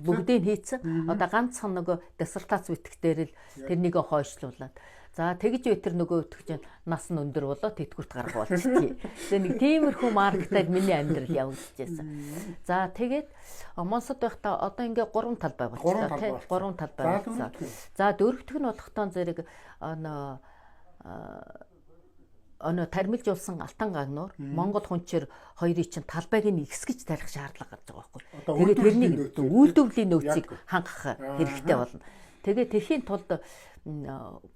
бүгдийг хийцэн. Одоо ганцхан нөгөө диссертац битгэх дээр л тэрнийг хойшлуулад. За тэгж бай тэр нөгөө өтгөж нас нь өндөр болоо тэтгэврт гарга болчихсон. Тэгээ нэг тиймэрхүү маркетаар миний амьдрал явагдчихсэн. За тэгээд Монсод байхдаа одоо ингээ гурван талбай болчихлоо тий. Гурван талбай болчихсон. За дөрөвдөх нь болохтон зэрэг оноо тармилжуулсан Алтан гагнуур, Монгол хунчир хоёрыг чинь талбайг нь ихсгэж тарих шаардлага гарч байгаа байхгүй. Тэгээд тэрнийг үйлдвэрлэлийн нөөцийг хангах хэрэгтэй болно. Тэгээд тэрхийн тулд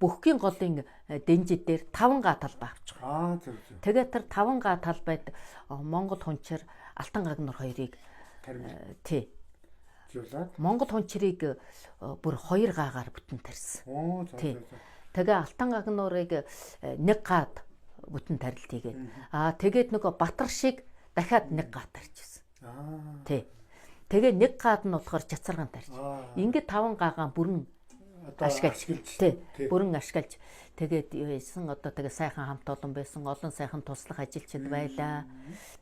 Бөхгийн голын дэнжид дээр 5 га талбай авчих. Зөв зөв. Тэгээд тэр 5 га талбайд Монгол хунчир, Алтан гагнуур хоёрыг тий. Жуулаад Монгол хунчирыг бүр 2 гагаар бүтэн тарьсан. Тий. Тэгээ Алтан гагнуурыг 1 гад бүтэн тарилт хийгээд. Тэгээд нөгөө Батар шиг дахиад 1 гад тарьчихсан. Тий. Тэгээ 1 гад нь болохоор Чацарган тарьж. Ингээд 5 гагаан бүрэн ашиглаж тий, бүрэн ашиглаж тэгээд яасан одоо тэгээ сайхан хамт олон байсан, олон сайхан туслах ажилчид байлаа.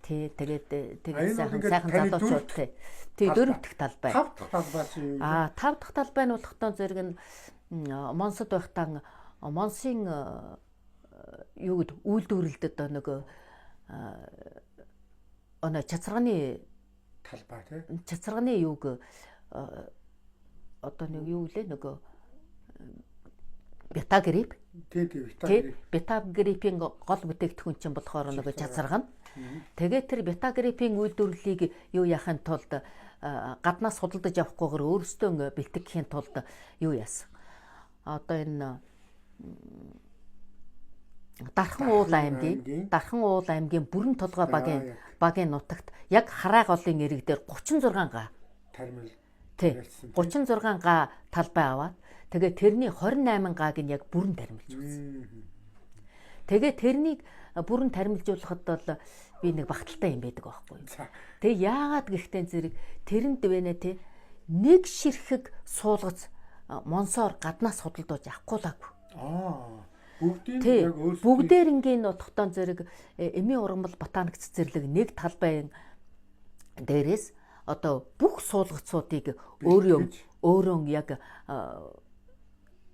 Тий, тэгээд тэгээд сайхан залуучууд тий. Тий, дөрөв дэх талбай. 5 дахь талбай чи юу? 5 дахь талбай нь болохдоо зэрэг нь Монсод байхдаа Монсын юу гэд үйлдвэрлэлд одоо нөгөө оноо чацарганы талбай тий. Чацарганы юуг одоо нэг юу лээ нөгөө бета грип. Тий, бета грип. Бета грипийн гол бүтээгдэхүүн чинь болохоор нөгөө чацаргана. Тэгээд тэр бета грипийн үйлдвэрлэлийг юу яахын тулд гаднаас худалдаж авахгүйгээр өөрсдөө бэлтгэхийн тулд юу яасан. Одоо энэ Дархан уул аймгийн Бүрэн толгой багийн нутагт яг Хараа голын эрэг дээр 36 га тариалсан. 36 га талбай аваад тэгээ тэрний 28 гааг нь яг бүрэн таримлжуулсан. Тэгээ тэрнийг бүрэн таримлжуулахад бол би нэг багталтай юм байдаг байхгүй. Тэгээ яагаад гэхтэн зэрэг тэрэнд вэ нэ те нэг ширхэг суулгац монсоор гаднаас худалдаж авахгүйలాгүй. Бүгдийг яг өөрсдөө бүгдээрнгийн утгатан зэрэг эмийн ургамал ботаник цэцэрлэг нэг талбайн дээрээс одоо бүх суулгацуудыг өөрөө яг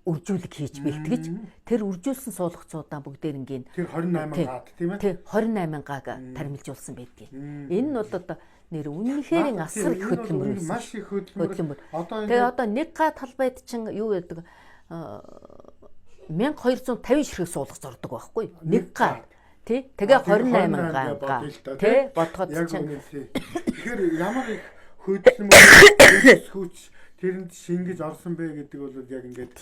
үржүүлэг хийж бэлтгэж тэр үржүүлсэн суулгацуудаа бүгдээрнгийн тэр 28 гад тийм ээ. Тий 28 гааг таримлжуулсан байдгийг. Энэ нь бол одоо нэр үнэхээр асар их хөдөлмөр байсан. Маш их хөдөлмөр. Тэгээ одоо нэг га талбайд чинь юу гэдэг 1250 ширхэг суулгац ордог байхгүй нэг га. Тий. Тэгээ 28 га. Тий. Бодоход чинь тэгэхээр ямар их хөдөлмөр хүч тэрэнд шингэж орсон бэ гэдэг бол яг ингээд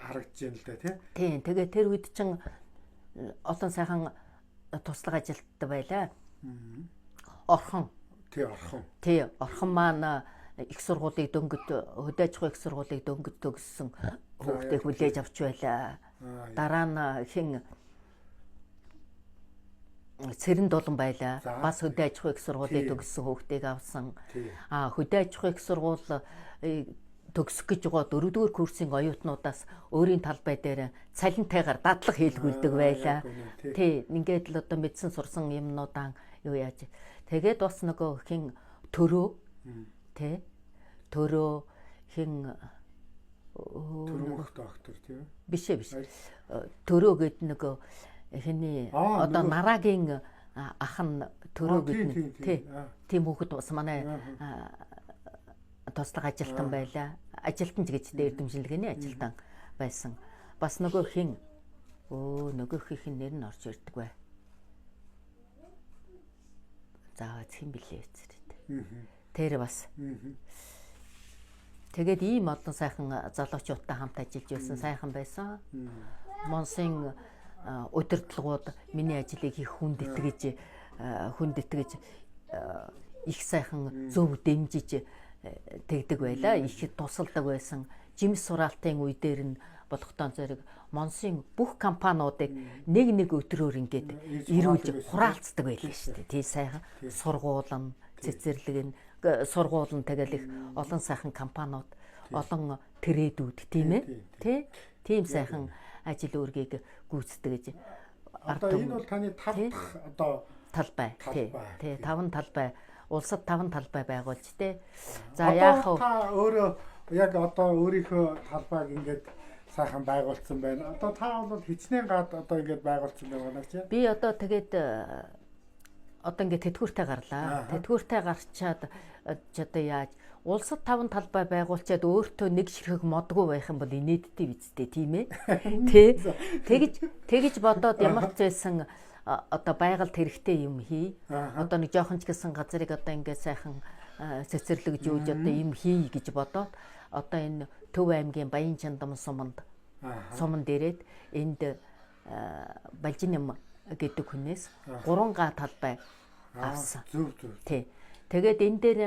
харагдаж байна л да тий. Тийм. Тэгээ тэр үед чинь олон сайхан туслах ажилттай байлаа. Орхон. Тий, орхон. Тий, орхон маань их сургуулийг дөнгөж хөдөө аж ахуйн их сургуулийг дөнгөж төгссөн хүүхдээ хүлээж авч байлаа. Дараа нь хин Цэрэн дулан байлаа. Бас хөдөө аж ахуйн их сургуулийг төгссөн хүүхдийг авсан. Хөдөө аж ахуйн их сургууль төгсөх гэж байгаа дөрөвдүгээр курсын оюутнуудаас өөрийн талбай дээр цалинтайгаар дадлага хийлгүүлдэг байлаа. Тий, ингээд л одоо мэдсэн сурсан юмнуудаа юу яаж. Тэгээд бас нөгөө хин төрөө тий. Төрөө хин төрөмөх доктор тий. Биш ээ биш. Төрөө гээд нөгөө хиний одоо нарагийн ах нь төрөө гээд тий. Тийм хүүхэд бас манай туслах ажилтан байлаа. Ажилтан ч гэж дэрдэмжлэгэний ажилтан байсан. Бас нөгөө хин нөгөөх хин нэр нь орж ирдэг бай. За зэн билээ эцэрэд. Тэр бас. Тэгээд ийм олон сайхан залуучуудтай хамт ажиллаж байсан сайхан байсан. Монсын удирдлагууд миний ажлыг их хүндэтгэж их сайхан зөв дэмжиж тэгдэг байлаа. Их тусалдаг байсан. Жимс сураалтын үе дээр нь болохтон зэрэг Монсын бүх компаниудыг нэг нэг өдрөөр ингээд ирүүлж хураалцдаг байлаа шүү дээ. Тий сайхан сургууль нь, цэцэрлэг нь, сургууль нь тэгэл их олон сайхан компаниуд, олон трейдүүд тийм ээ. Тий. Тийм сайхан ажил үүргийг гүйцэтгэж. Одоо энэ бол таны тав дахь одоо талбай. Тий. Тий, таван талбай. Улсад таван талбай байгуулж тэ. За яах вэ? Та өөрөө яг одоо өөрийнхөө талбайг ингээд сайхан байгуулсан байна. Одоо та бол хичнээн гад одоо ингээд байгуулсан байгаа наа чи. Би одоо тэгээд одоо ингээд тэтгэвртэй гарлаа. Тэтгэвртэй гарчаад одоо яаж улсад таван талбай байгуулчаад өөртөө нэг ширхэг модгүй байх юм бол инээдтэй биз дээ, тийм ээ. Тэ. Тэгж бодоод ямар ч байсан одоо байгальд хэрэгтэй юм хий. Одоо нэг жоохон ч гэсэн газрыг одоо ингээд сайхан цэцэрлэг жууж одоо юм хий гэж бодоод одоо энэ Төв аймгийн Баян Чандам суманд ирээд энд Балжиням гэдэг хүнээс 3 га талбай авсан. Зөв зөв. Тий. Тэгээд энэ дээр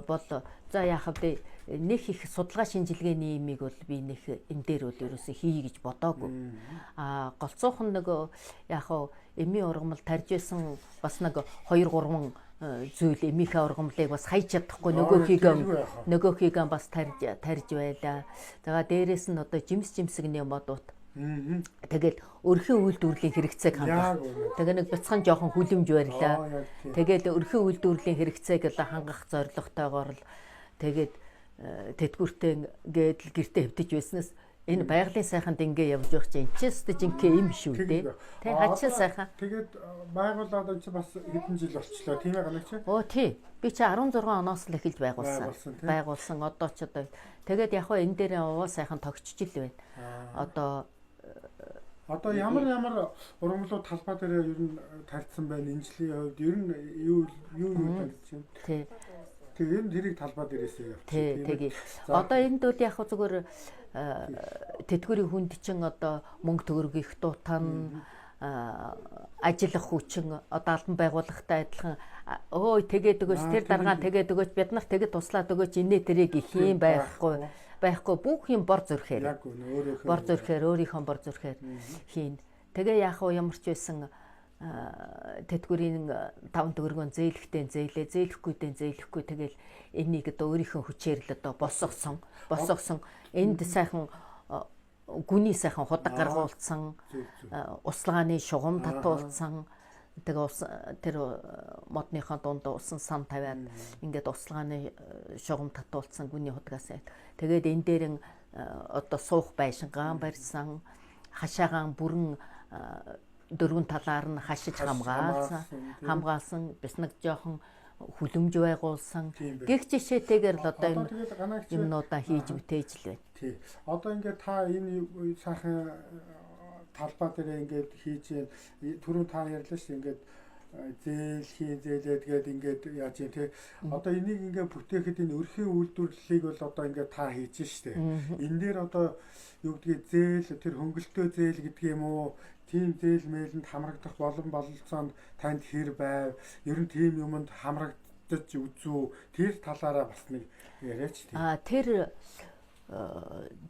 бол за яах вэ? Нэх их судалгаа шинжилгээний имийг бол би нэх энэ дээр бол ерөөсөө хий гэж бодоогүй. Аа голцоохон нөгөө яах вэ? Эмийн ургамал тарж исэн бас нэг 2 3 зүйл эмийнхээ ургамлыг бас хайж чадахгүй нөгөөхийг бас тарж байлаа. За дээрээс нь одоо жимс жимсэгний модууд. Тэгэл өрхийн үйлдвэрлэлийн хэрэгцээг хангах. Тэгээ нэг бяцхан жоохон хүлэмж барьлаа. Тэгэл өрхийн үйлдвэрлэлийн хэрэгцээг л хангах зорилготойгоор л тэгээд тэтгэвртэй ингээд л гэртээ хэвтэж байснаас энэ байгалийн сайханд ингээ явж байх чинь энэ ч өстө жинхэнэ юм шүү дээ. Тэ хачин сайхан. Тэгээд байгуулад энэ чи бас хэдэн жил болчлоо тийм ээ ганагч? Оо тий. Би чи 16 оноос л эхэлж байгуулсан. Байгуулсан. Одоо ч одоо тэгээд яг хөө энэ дээр овоо сайхан тогтчиж л байна. Одоо ямар ургамлууд талбай дээр ер нь тарьсан байна энэ жилийн хувьд ер нь юу юу тарьж байна? Тий. Тэгээ ер нь тэрийг талбай дээрээсээ явчих. Тий, тэгье. Одоо энд бол яг хөө зүгээр тэтгэврийн хүнд чинь одоо мөнгө төгрөг их дутан ажиллах хүчин одоо албан байгууллагатай адилхан Өө тэгээд өгөөч, тэр даргаа тэгээд өгөөч, бид нарт тэгээд туслаад өгөөч, инээ тэрийг гэх юм байхгүй. Байхгүй бүх юм бор зүрхээр. Яг үнэ өөрөөхөө. Бор зүрхээр өөрийнхөө бор зүрхээр хийн. Тэгээ яах вэ, ямар ч байсан тэтгэврийн 5 төгрөгөөн зээлэхтэй зээлээ, зээлэхгүйдээ зээлэхгүй, тэгэл энийг одоо өөрийнхөө хүчээр л одоо босгосон. Босгосон. Энд сайхан гүний сайхан худаг гаргуулсан, услгааны шугам татуулсан. Тэгээ ус тэр модныхоо дунд усан сан тавиад ингээд услгааны шугам татуулсан гүний худгаас. Тэгээд энэ дээр одоо суух байшингаан барьсан, хашаагаан бүрэн дөрвөн талаар нь хашиж хамгаалсан, бас нэг жоохон хүлэмж байгуулсан. Гэх жишээтэйгээр л одоо энэ юмнуудаа хийж бүтээж л байна. Тий. Одоо ингээд та энэ сайхан талбай дээр ингээд хийж, түрүүн та ярьлаа шүү, ингээд зээл хийн зээлээд гээд ингээд яаж юм те. Одоо энийг ингээд бүтээхэд энэ өрхийн үйлдвэрлэлийг бол одоо ингээд та хийж штэ. Энэ дээр одоо юу гэдгийг зээл, тэр хөнгөлтөө зээл гэдэг юм уу? Тийм зээл мэлэнд хамрагдах болон бололцоонд танд хэр байв? Ер нь тийм юмд хамрагдаж үзүү? Тэр талаараа бас нэг яриач тийм. А тэр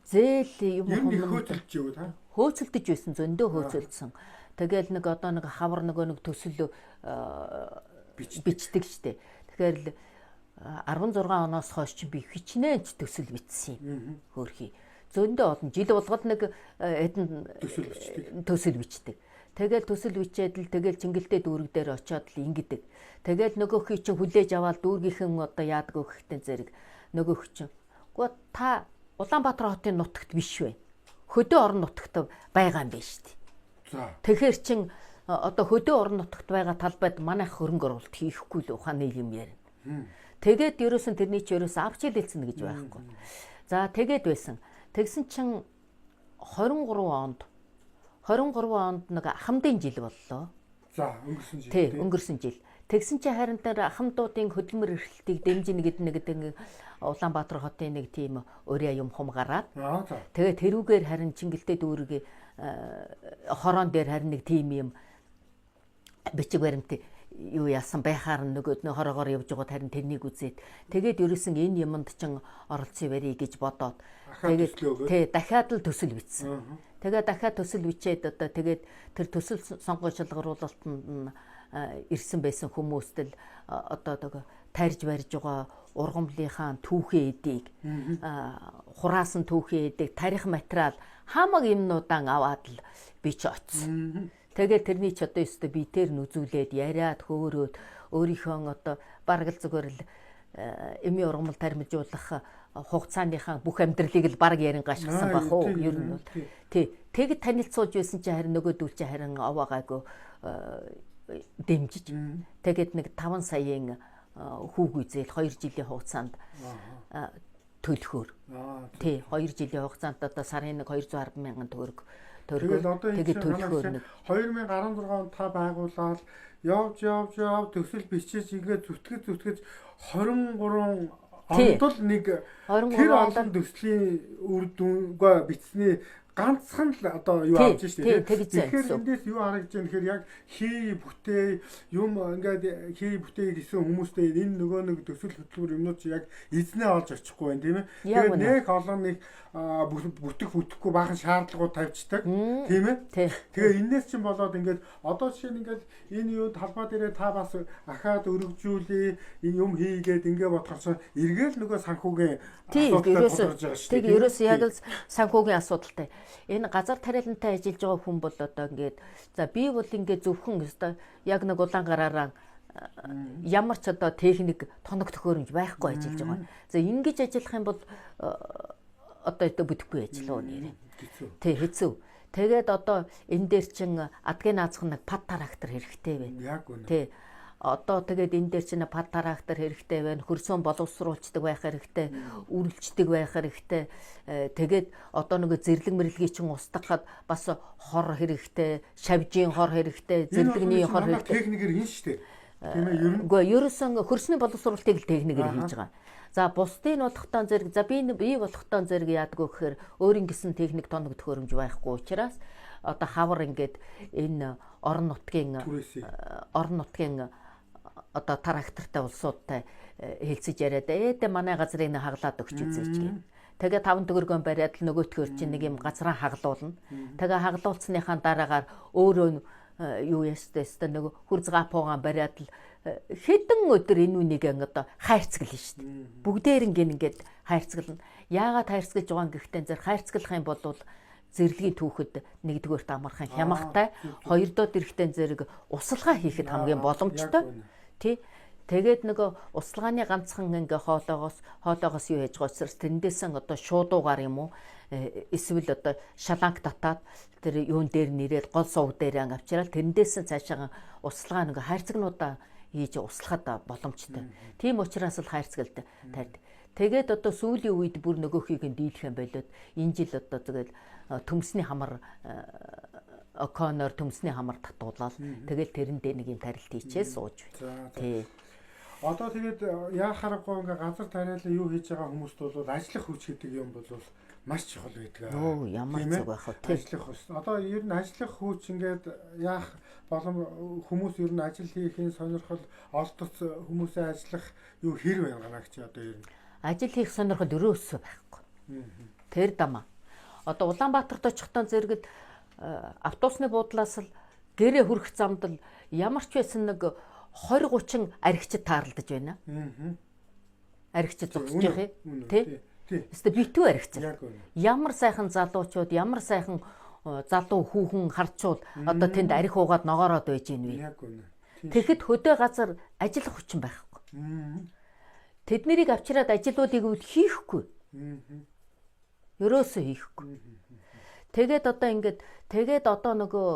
зээл юм хөөцөлдөж юу та? Хөөцөлдөж байсан, зөндөө хөөцөлдсөн. Тэгэл нэг одоо нэг хавар нөгөө нэг төсөл бичдэг штэ. Тэгэхээр л 16 оноос хойш чи би хичнээн ч төсөл бичсэн юм. Хөөрхий. Зөндөө олон жил болгоод нэг хэдэн төсөл бичдэг. Тэгэл төсөл бичээд л тэгэл Чингэлтэй дүүрэг дээр очиод л ингэдэг. Тэгэл нөгөөхий чинь хүлээж аваад дүүргийнхэн одоо яадаг вэ гэхтэн зэрэг нөгөөх чинь. Гэхдээ та Улаанбаатар хотын нутагт биш вэ? Хөдөө орон нутагт байгаа юм байна шүү дээ. Тэгэхээр чин одоо хөдөө орон нутагт байгаа талбайд манайх хөрөнгө оруулалт хийхгүй л ухааны юм ярина. Тэгээд ерөөсөн тэрний чи ерөөсөн авч хэлэлцэнэ гэж байхгүй. За тэгээд байсан. Тэгсэн чин 23 онд нэг ахмадын жил боллоо. За өнгөрсөн жил. Тий, өнгөрсөн жил. Тэгсэн чи харин тэр ахмадуудын хөдөлмөр эрхлэлтийг дэмжинэ гэдэг нэг Улаанбаатар хотын нэг тийм өрөө юм хум гараад. Тэгээ тэрүүгээр харин Чингэлтэй дүүрэг хорон дээр харин нэг тийм юм бичиг баримт юу яасан байхаар нөгөө нөө хороогоор явж байгаад харин тэрнийг үзээд тэгээд ерөөсөн энэ юмд чин оролцсон барья гэж бодоод тэгээд тий дахиад л төсөл бичсэн. Тэгээд дахиад төсөл бичээд одоо тэгээд тэр төсөл сонгон шалгаруулалтанд нь ирсэн байсан хүмүүст л одоо нөгөө тарж барьж байгаа ургамлынхаа түүхэн эдийг хураасан түүхэн эдийг тарих материал хамаг юмнуудаан аваад л би ч очсон. Тэгээд тэрний ч одоо өстө би тэр нүзүүлээд яриад хөөрөөд өөрийнхөө одоо бараг л зүгээр л эмийн ургамал тармижуулах хугацааныхаа бүх амьдралыг л бараг ярин гашгсан байх уу ер нь бол. Тий. Тэгэд танилцуулж байсан чи харин нөгөөдөл чи харин овоогаагүй дэмжиж. Тэгээд нэг 5 саяын хүүгүй зээл 2 жилийн хугацаанд төлөхөөр. Тий, 2 жилийн хугацаанд одоо сарын нэг 210 мянган төгрөг. Тэгээд төлөхөөр нэг 2016 онд та байгуулаад явж төсөл бичиж ингээд зүтгэж 23 онд л нэг тэр олон төслийн үр дүнгээ бичсэний ганцхан л одоо юу авч штэ. Тэгэхээр эндээс юу харагдаж байна гэхээр яг хий бүтээ юм ингээд хий бүтээ гэсэн хүмүүстэй энэ нөгөө нэг төсөл хөтөлбөр юмнууд чи яг эзнээ олж очихгүй байна тийм ээ. Тэгээд нэг олон нэг бүтэх бүтэхгүй баахан шаардлагууд тавьчихдаг тийм ээ. Тэгээ энээс чинь болоод ингээд одоо жишээ нь ингээд энэ юу талбай дээрээ та бас ахаад өргөжүүлээ энэ юм хийгээд ингээ бодохоор чинь эргээл нөгөө санхүүгийн асуудалтай тулгарч байгаа шүү дээ. Тэг ерөөсөө яг л санхүүгийн асуудалтай. Энэ газар тариалантай ажиллаж байгаа хүн бол одоо ингээд за би бол ингээд зөвхөн өстой яг нэг улаан гараараа ямар ч одоо техник тоног төхөөрөмж байхгүй ажиллаж байгаа. За ингэж ажиллах юм бол одоо өдөө бүтэхгүй ажил уу нэрээ. Тий, хэцүү. Тэгээд одоо энэ дээр чин адгийн наазах нэг пад трактор хэрэгтэй байна. Яг үнэ. Тий. Одоо тэгээд энэ дээр чинь пад трактор хэрэгтэй байна, хөрсөн боловсруулцдаг байх хэрэгтэй, үрэлждэг байх хэрэгтэй. Тэгээд одоо нөгөө зэрлэг мэрлэгийг чинь устгахад бас хор хэрэгтэй, шавжийн хор хэрэгтэй, зэрлэгний хор хэрэгтэй. Техникээр хийн штэ. Тийм ээ, ер нь. Үгүй ерөөсөн хөрсний боловсруулалтыг л техникээр хийж байгаа. За бусдын болохтон зэрэг за би болохтон зэрэг яадгүй гэхээр өөрийн гэсэн техник тоног төхөөрөмж байхгүй учраас одоо хавар ингээд энэ орон нутгийн одоо трактортай улсуудтай хэлцэж яриад ээдэ манай газрыг нэг хаглаад өгч үзээч гэх. Тэгээ 5 төгрөгөөн бариад л нөгөөтгөр чинь нэг юм газраа хаглуулна. Тэгээ хаглуулсныхаа дараагаар өөрөө юу ястай өстө нөгөө хурц гапуугаан бариад л хэдэн өдөр энэ үнийг одоо хайрцаглана шүү дээ. Бүгдээр ингээд хайрцаглана. Яагаад хайрцаглаж байгаа юм гэхтээ зэрэг хайрцаглах юм бол зэрлэгийн түүхэд нэгдүгээрт амархан хямахтай, хоёрдоод эрэхтэн зэрэг усалгаа хийхэд хамгийн боломжтой. Тий. Тэгээд нөгөө усалгааны ганцхан ингээ хоолоогоос юу яаж байгаа учраас тэндээсэн одоо шуудуугаар юм уу эсвэл одоо шаланг татаад тэр юун дээр нэрээд гол сув дээр авчираад тэндээсэн цаашаа усалгаа нөгөө хайрцагнуудаа хийж услахад боломжтой. Тийм учраас л хайрцагалд тарьд. Тэгээд одоо сүүлийн үед бүр нөгөөхийг нь дийлэх юм болоод энэ жил одоо тэгэл төмсний хамар оконоор төмсний хамар татуулаад тэгэл тэрэндээ нэг юм тарилт хийчээ сууж байна. Тий. Одоо тэгээд яа харахгүй ингээ газар тариалан юу хийж байгаа хүмүүст бол ажиллах хүч гэдэг юм бол маш чухал байдаг. Йоо, ямар зүг байх вэ? Ажиллах хүч. Одоо ер нь ажиллах хүч ингээд яах болон хүмүүс ер нь ажил хийхин сонирхол олдоц хүмүүсээ ажиллах юу хэр байна гэнэ чи одоо ер нь. Ажил хийх сонирхол өрөөсөө байхгүй. Тэр дамаа. Одоо Улаанбаатарт очихдоо зэрэгд автобусны буудлаас л гэрээ хүрэх замд л ямар ч байсан нэг 20 30 архичд таарлаж байна. Архичд зогсож явах юм. Тэ? Өстө битүү архичд. Ямар сайхан залуучууд, ямар сайхан залуу хүүхэн харчуул одоо тэнд арх уугаад ногоороод байж гин вэ? Тэгэхэд хөдөө газар ажиллах хүчин байхгүй. Тэд нарыг авчираад ажилуулъя гэвэл хийхгүй. Ерөөсөө хийхгүй. Тэгээд одоо ингээд тэгээд одоо нөгөө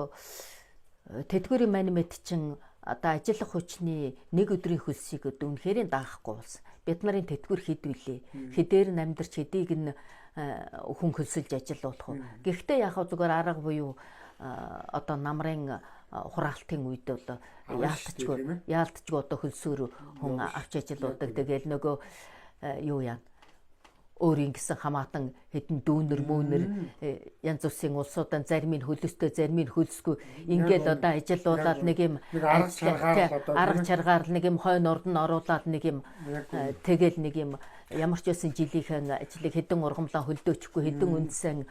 тэтгэврийн менежмент чинь одоо ажиллах хүчний нэг өдрийн хөлсийг үнэхээр даахгүй болсон. Бид нарын тэтгэвэр хэд вүлээ? Хэдээр нь амьдарч хэдийг нь хүн хөлсөлж ажилуулах вэ? Гэхдээ яг зүгээр арга буюу одоо намрын хураалтын үед бол яалтчгүй одоо хөлсөөр хүн авч ажилуулдаг. Тэгэл нөгөө юу яа өөрийн гэсэн хамаатан хэдэн дүүнер мөөнөр янз бүрийн улсуудан зарим нь хөлөстэй зарим нь хөлсгүй ингээл одоо ажилуулаад нэг юм арга чаргаар нэг юм хойно урд нь оруулаад нэг юм тэгэл нэг юм ямар ч байсан жилийнхэн ажлыг хэдэн ургамлаа хөлдөөчихгүй хэдэн үндсэн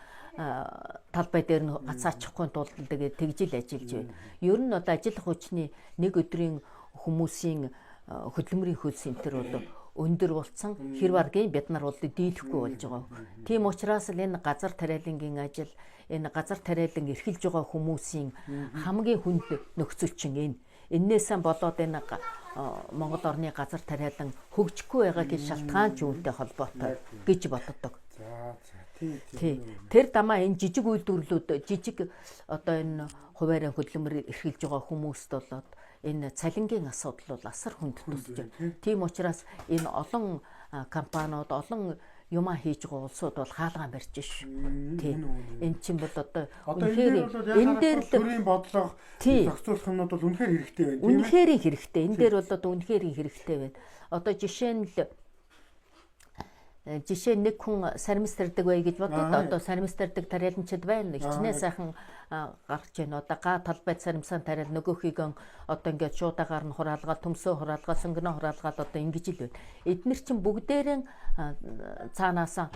талбай дээр нь гацаачихгүй тулд тэгээд тэгжил ажиллаж байна. Ер нь одоо ажиллах хүчний нэг өдрийн хүмүүсийн хөдөлмөрийн хөлс энэ төр бол өндөр болсон хэр баргийн бид нар бол дийлэхгүй болж байгаа. Тийм учраас л энэ газар тариалангийн ажил, энэ газар тариалан эрхэлж байгаа хүмүүсийн хамгийн хүнд нөхцөл чинь энэ. Эннээсээ болоод энэ Монгол орны газар тариалан хөгжихгүй байгаагийн шалтгаан ч үүнтэй холбоотой гэж боддог. Тий. Тэр дамаа энэ жижиг үйлдвэрлэлүүд, жижиг одоо энэ хуваарийн хөдөлмөр эрхэлж байгаа хүмүүст болоод энэ цалингийн асуудал бол асар хүнд тусч байна. Тийм учраас энэ олон компаниуд, олон юмаа хийж байгаа улсууд бол хаалгаан барьж ш. Тийм. Энэ чинь бол одоо үнэхээр энэ дээр л төрийн бодлого зохицуулах юмнууд бол үнэхээр хэрэгтэй байна, тийм ээ. Үнэхээр хэрэгтэй. Энэ дээр бол одоо үнэхээр хэрэгтэй байна. Одоо жишээ нь л жишээ нэг хүн сармис тарьдаг бай гэж бодод одоо сармис тарьдаг тариаланчид байна. Хичнээн сайхан гарч байна. Одоо га талбайд саримсaan тариал нөгөөхийг одоо ингээд шуудагаар нь хураалгаад, төмсөө хураалгаад, сонгоноо хураалгаад одоо ингэж л байна. Эднэр чинь бүгдээрэн цаанаасаа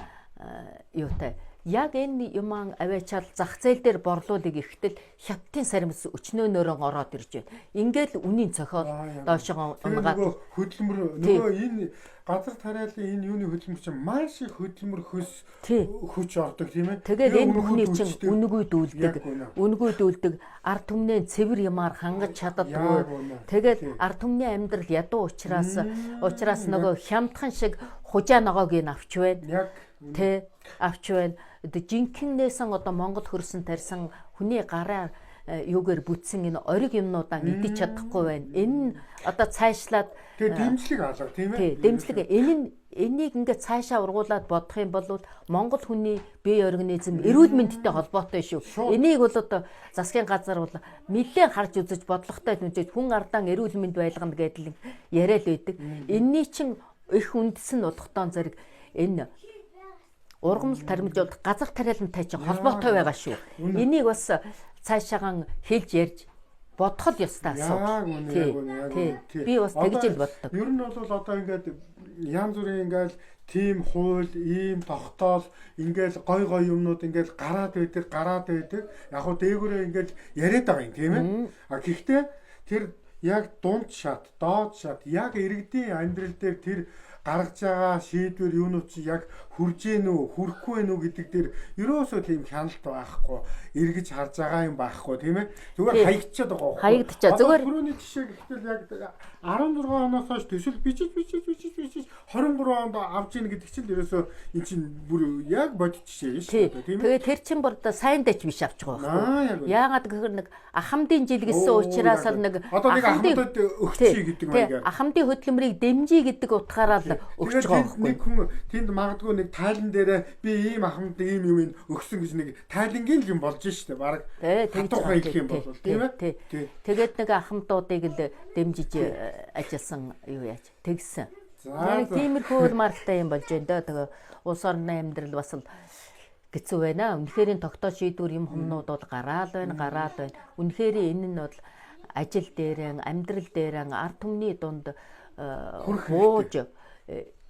юутай яг энэ юман аваачаал зах зээл дээр борлуулыг эрхтэл хятадын саримс өчнөөнөөрөө ороод ирж байна. Ингээл үнийн цохиол доошогоо унгаад хөдөлмөр нөгөө энэ газар тариалан энэ юуны хөдөлмөр чинь маш их хөдөлмөр хөлс хүч ордог, тийм ээ. Тэгэл энэ бүхний чинь үнэгүй дүүлдэг. Үнэгүй дүүлдэг. Ард түмнээ цэвэр юмар хангаж чаддаггүй. Тэгэл ард түмний амьдрал ядуу учраас нөгөө хямдхан шиг хужаа ногоог нь авч байна. Тэ авч байна. Одоо жинхэнээсэн одоо Монгол хөрсөн тарьсан хүний гараар юугээр бүтсэн энэ ориг юмнуудаа идэж чадахгүй байна. Энэ нь одоо цаашлаад тэгээ дэмжлэг алга, тийм ээ. Тий, дэмжлэг. Энэ нь энийг ингээд цаашаа ургуулад бодох юм бол Монгол хүний бие организм эрүүл мэндтэй холбоотой шүү. Энийг бол одоо засгийн газар бол нэлээд харж үзэж бодлоготой түнжээж хүн ардаан эрүүл мэнд байлгана гэдэл яриа л байдаг. Энийний чинь их үндэс нь болохтон зэрэг энэ ургамал таримж бол газар тариалантай чинь холбоотой байгаа шүү. Энийг бас цаашаагаан хэлж ярьж бодох л ёстой асуудал. Яг үнэ, яг үнэ. Би бас тэгж л боддог. Ер нь бол одоо ингээд янз бүрийн ингээд тийм хууль, ийм тогтоол ингээл гой гой юмнууд ингээл гараад байдаг. Яг хуу дээгүүрээ ингээл яриад байгаа юм, тийм ээ. А гэхдээ тэр яг дунд шат, доод шат, яг иргэдийн амьдрал дээр тэр гаргаж байгаа шийдвэр юунууд чи яг хүрж гин үү, хүрэхгүй гин үү гэдэг дээр ерөөсөө тийм хяналт байхгүй, эргэж харж байгаа юм байхгүй, тийм ээ. Зүгээр хаягдчихад байгаа байхгүй. Хаягдчихаа. Зүгээр түрүүний жишээ гэхтэл яг 16 оноос хойш төсөл бичиж 23 онд авч ийн гэдэг чинь ерөөсөө эн чинь бүр яг бодит жишээ шүү дээ, тийм ээ. Тэгээ тэр чинь бүр сайн дэч биш авч байгаа байхгүй. Яагаад гэхээр нэг ахмадын жил гэсэн учраас л нэг одоо нэг ахмадад өгчий гэдэг маягаар ахмадын хөдөлмөрийг дэмжий гэдэг утгаараа л өгч байгаа байхгүй. Нэг хүн тэнд магадгүй нэг тайлан дээрээ би ийм ахмад ийм юм өгсөн гэж нэг тайлангийн л юм болж штэ баг. Хатуухан хэлэх юм бол тийм ээ. Тэгээд нэг ахмадуудыг л дэмжиж ажилласан юу яаж тэгсэн. За тиймэрхүү марктай юм болж байна дөө. Тэгээ улс орны амьдрал бас л хэцүү байна. Үнэхээр энэ тогтоол шийдвэр юм хумнууд бол гараал байна. Үнэхээр энэ нь бол ажил дээрэн, амьдрал дээрэн, ард түмний дунд бууж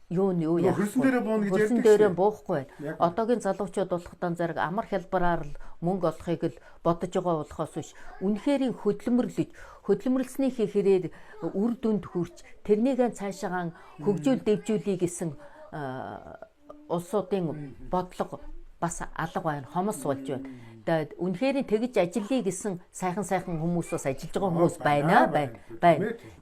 юу яах хөрсөн дээрээ бууна гэж ярьдаг. Хөрсөн дээрээ буухгүй байна. Одоогийн залуучууд болохдоо зэрэг амар хялбараар л мөнгө олохыг л бодож байгаа болохоос биш. Үнэхээр хөдөлмөрлөж, хөдөлмөрлснийхээ хэрээр үр дүнд хүрч тэрнийг цаашаагаан хөгжүүл дэвжүүлье гэсэн улсуудын бодлого бас алга байна, хомос болж байна. Тэгээд үнэхээр тэгж ажиллая гэсэн сайхан хүмүүс бас ажиллаж байгаа хүмүүс байна.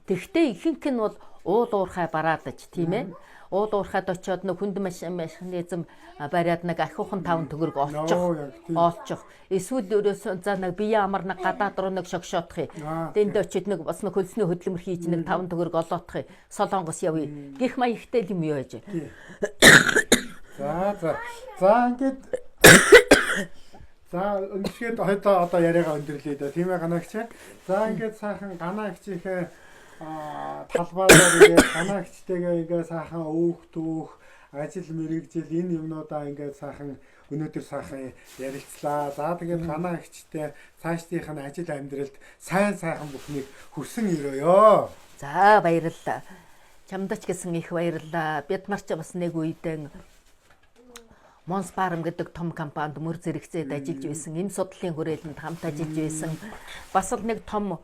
Тэгвэл ихэнх нь бол уул уурхай бараалаж, тийм ээ. Уул уурхайд очиод нэг хүнд механизм бариад нэг ахиухан 5 төгрөг олчих. Эсвэл ерөөсөө за нэг бие амар нэг гадаад руу нэг шогшоодох юм. Тэнд очиод нэг бас нэг хөлсний хөдөлмөр хийж нэг 5 төгрөг олоодох юм. Солонгос явъя. Гэх маягтай л юм юу яаж. За. За ингээд за өнчгээд хоёдоо одоо яриагаа өндөрлөе дээ. Тийм ээ ганаагч. За ингээд сайхан ганаагчийнхээ талбайгаар ингээд ганаагчтэйгээ ингээд сайхан өөх түүх, ажил мэргэжил энэ юмнуудаа ингээд сайхан өнөөдөр сайхан ярилцлаа. За тэгээд ганаагчтай цаашдынх нь ажил амьдралд сайн сайхан бүхнийг хүсэн өрөөё. За баярлалаа. Чамдч гэсэн их баярлалаа. Бид нар ч бас нэг үедээ Монспарм гэдэг том компанид мөр зэрэгцээд ажиллаж байсан. Эм судлалын хүрээлэнд хамт ажиллаж байсан. Бас л нэг том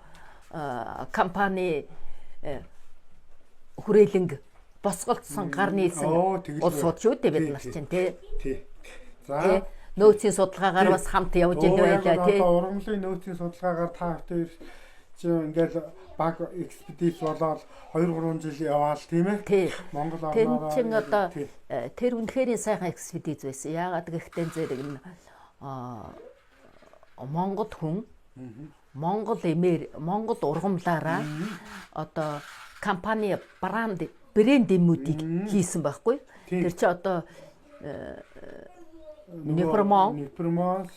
компани хүрээлэнг босголдсон гар нийлсэн улсууд шүү дээ бид нар чинь тий. За нөөцийн судалгаагаар бас хамт явж ил байлаа тий. Ургамлын нөөцийн судалгаагаар та хоёр чинь ингээл баг экспедиц болоод 2-3 жил яваал тийм ээ. Монгол орноор тэр чинь одоо тэр үнэхээр сайхан экспедиц байсан. Яагаад гэхтэн зэрэг нь Монгол хүн Монгол эмээр Монгол ургамлаараа одоо компани брэнд эмүүдийг хийсэн байхгүй. Тэр чинь одоо Непермон,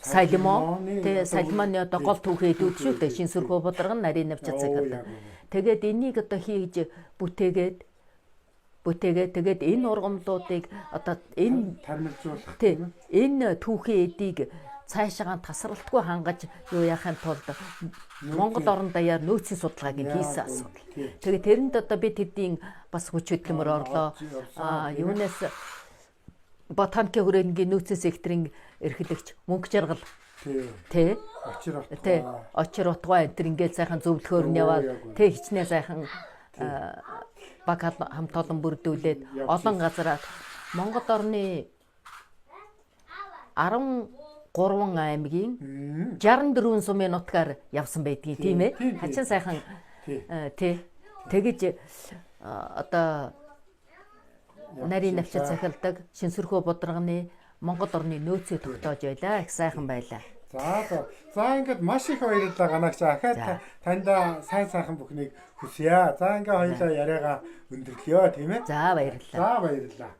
Салимон, тэгээ Салимоны одоо гол түүхээ эдүүд шүү дээ. Шин сүрхөө бодрог нь нарийн навчаа цагаад. Тэгээд энийг одоо хийж бүтээгээд тэгээд энэ ургамлуудыг одоо энэ тармилжуулах тийм ээ. Энэ түүхийн эдийг цаашаагаан тасралтгүй хангаж юу яахын тулд Монгол орон даяар нөөцийн судалгааг нь хийсэн асуудал. Тэгээд тэрэнд одоо бид хэдийн бас хүч хөдөлмөр орлоо. Юунаас ботаникийн хүрээлэнгийн нөөцийн секторын эрхлэгч мөнгө жаргал тий очир утгаа энэ төр ингээл сайхан зөвлөхөөр нь яваад тий хичнээн сайхан баг хамт олон бүрдүүлээд олон газараа Монгол орны 13 аймгийн 64 сумын нутгаар явсан байдгийг тийм ээ. Хачин сайхан тий тэгэж одоо нарийн навчид цахилдаг шинсэрхүү бодрогны Монгол орны нөөцөө тогтоож байлаа. Их сайхан байлаа. За. За ингээд маш их баярлалаа ганаагч. Ахаад таньда сайн сайхан бүхнийг хүсье. За ингээд хоёлаа яриагаа өндөрлөё тийм ээ. За баярлалаа. За баярлалаа.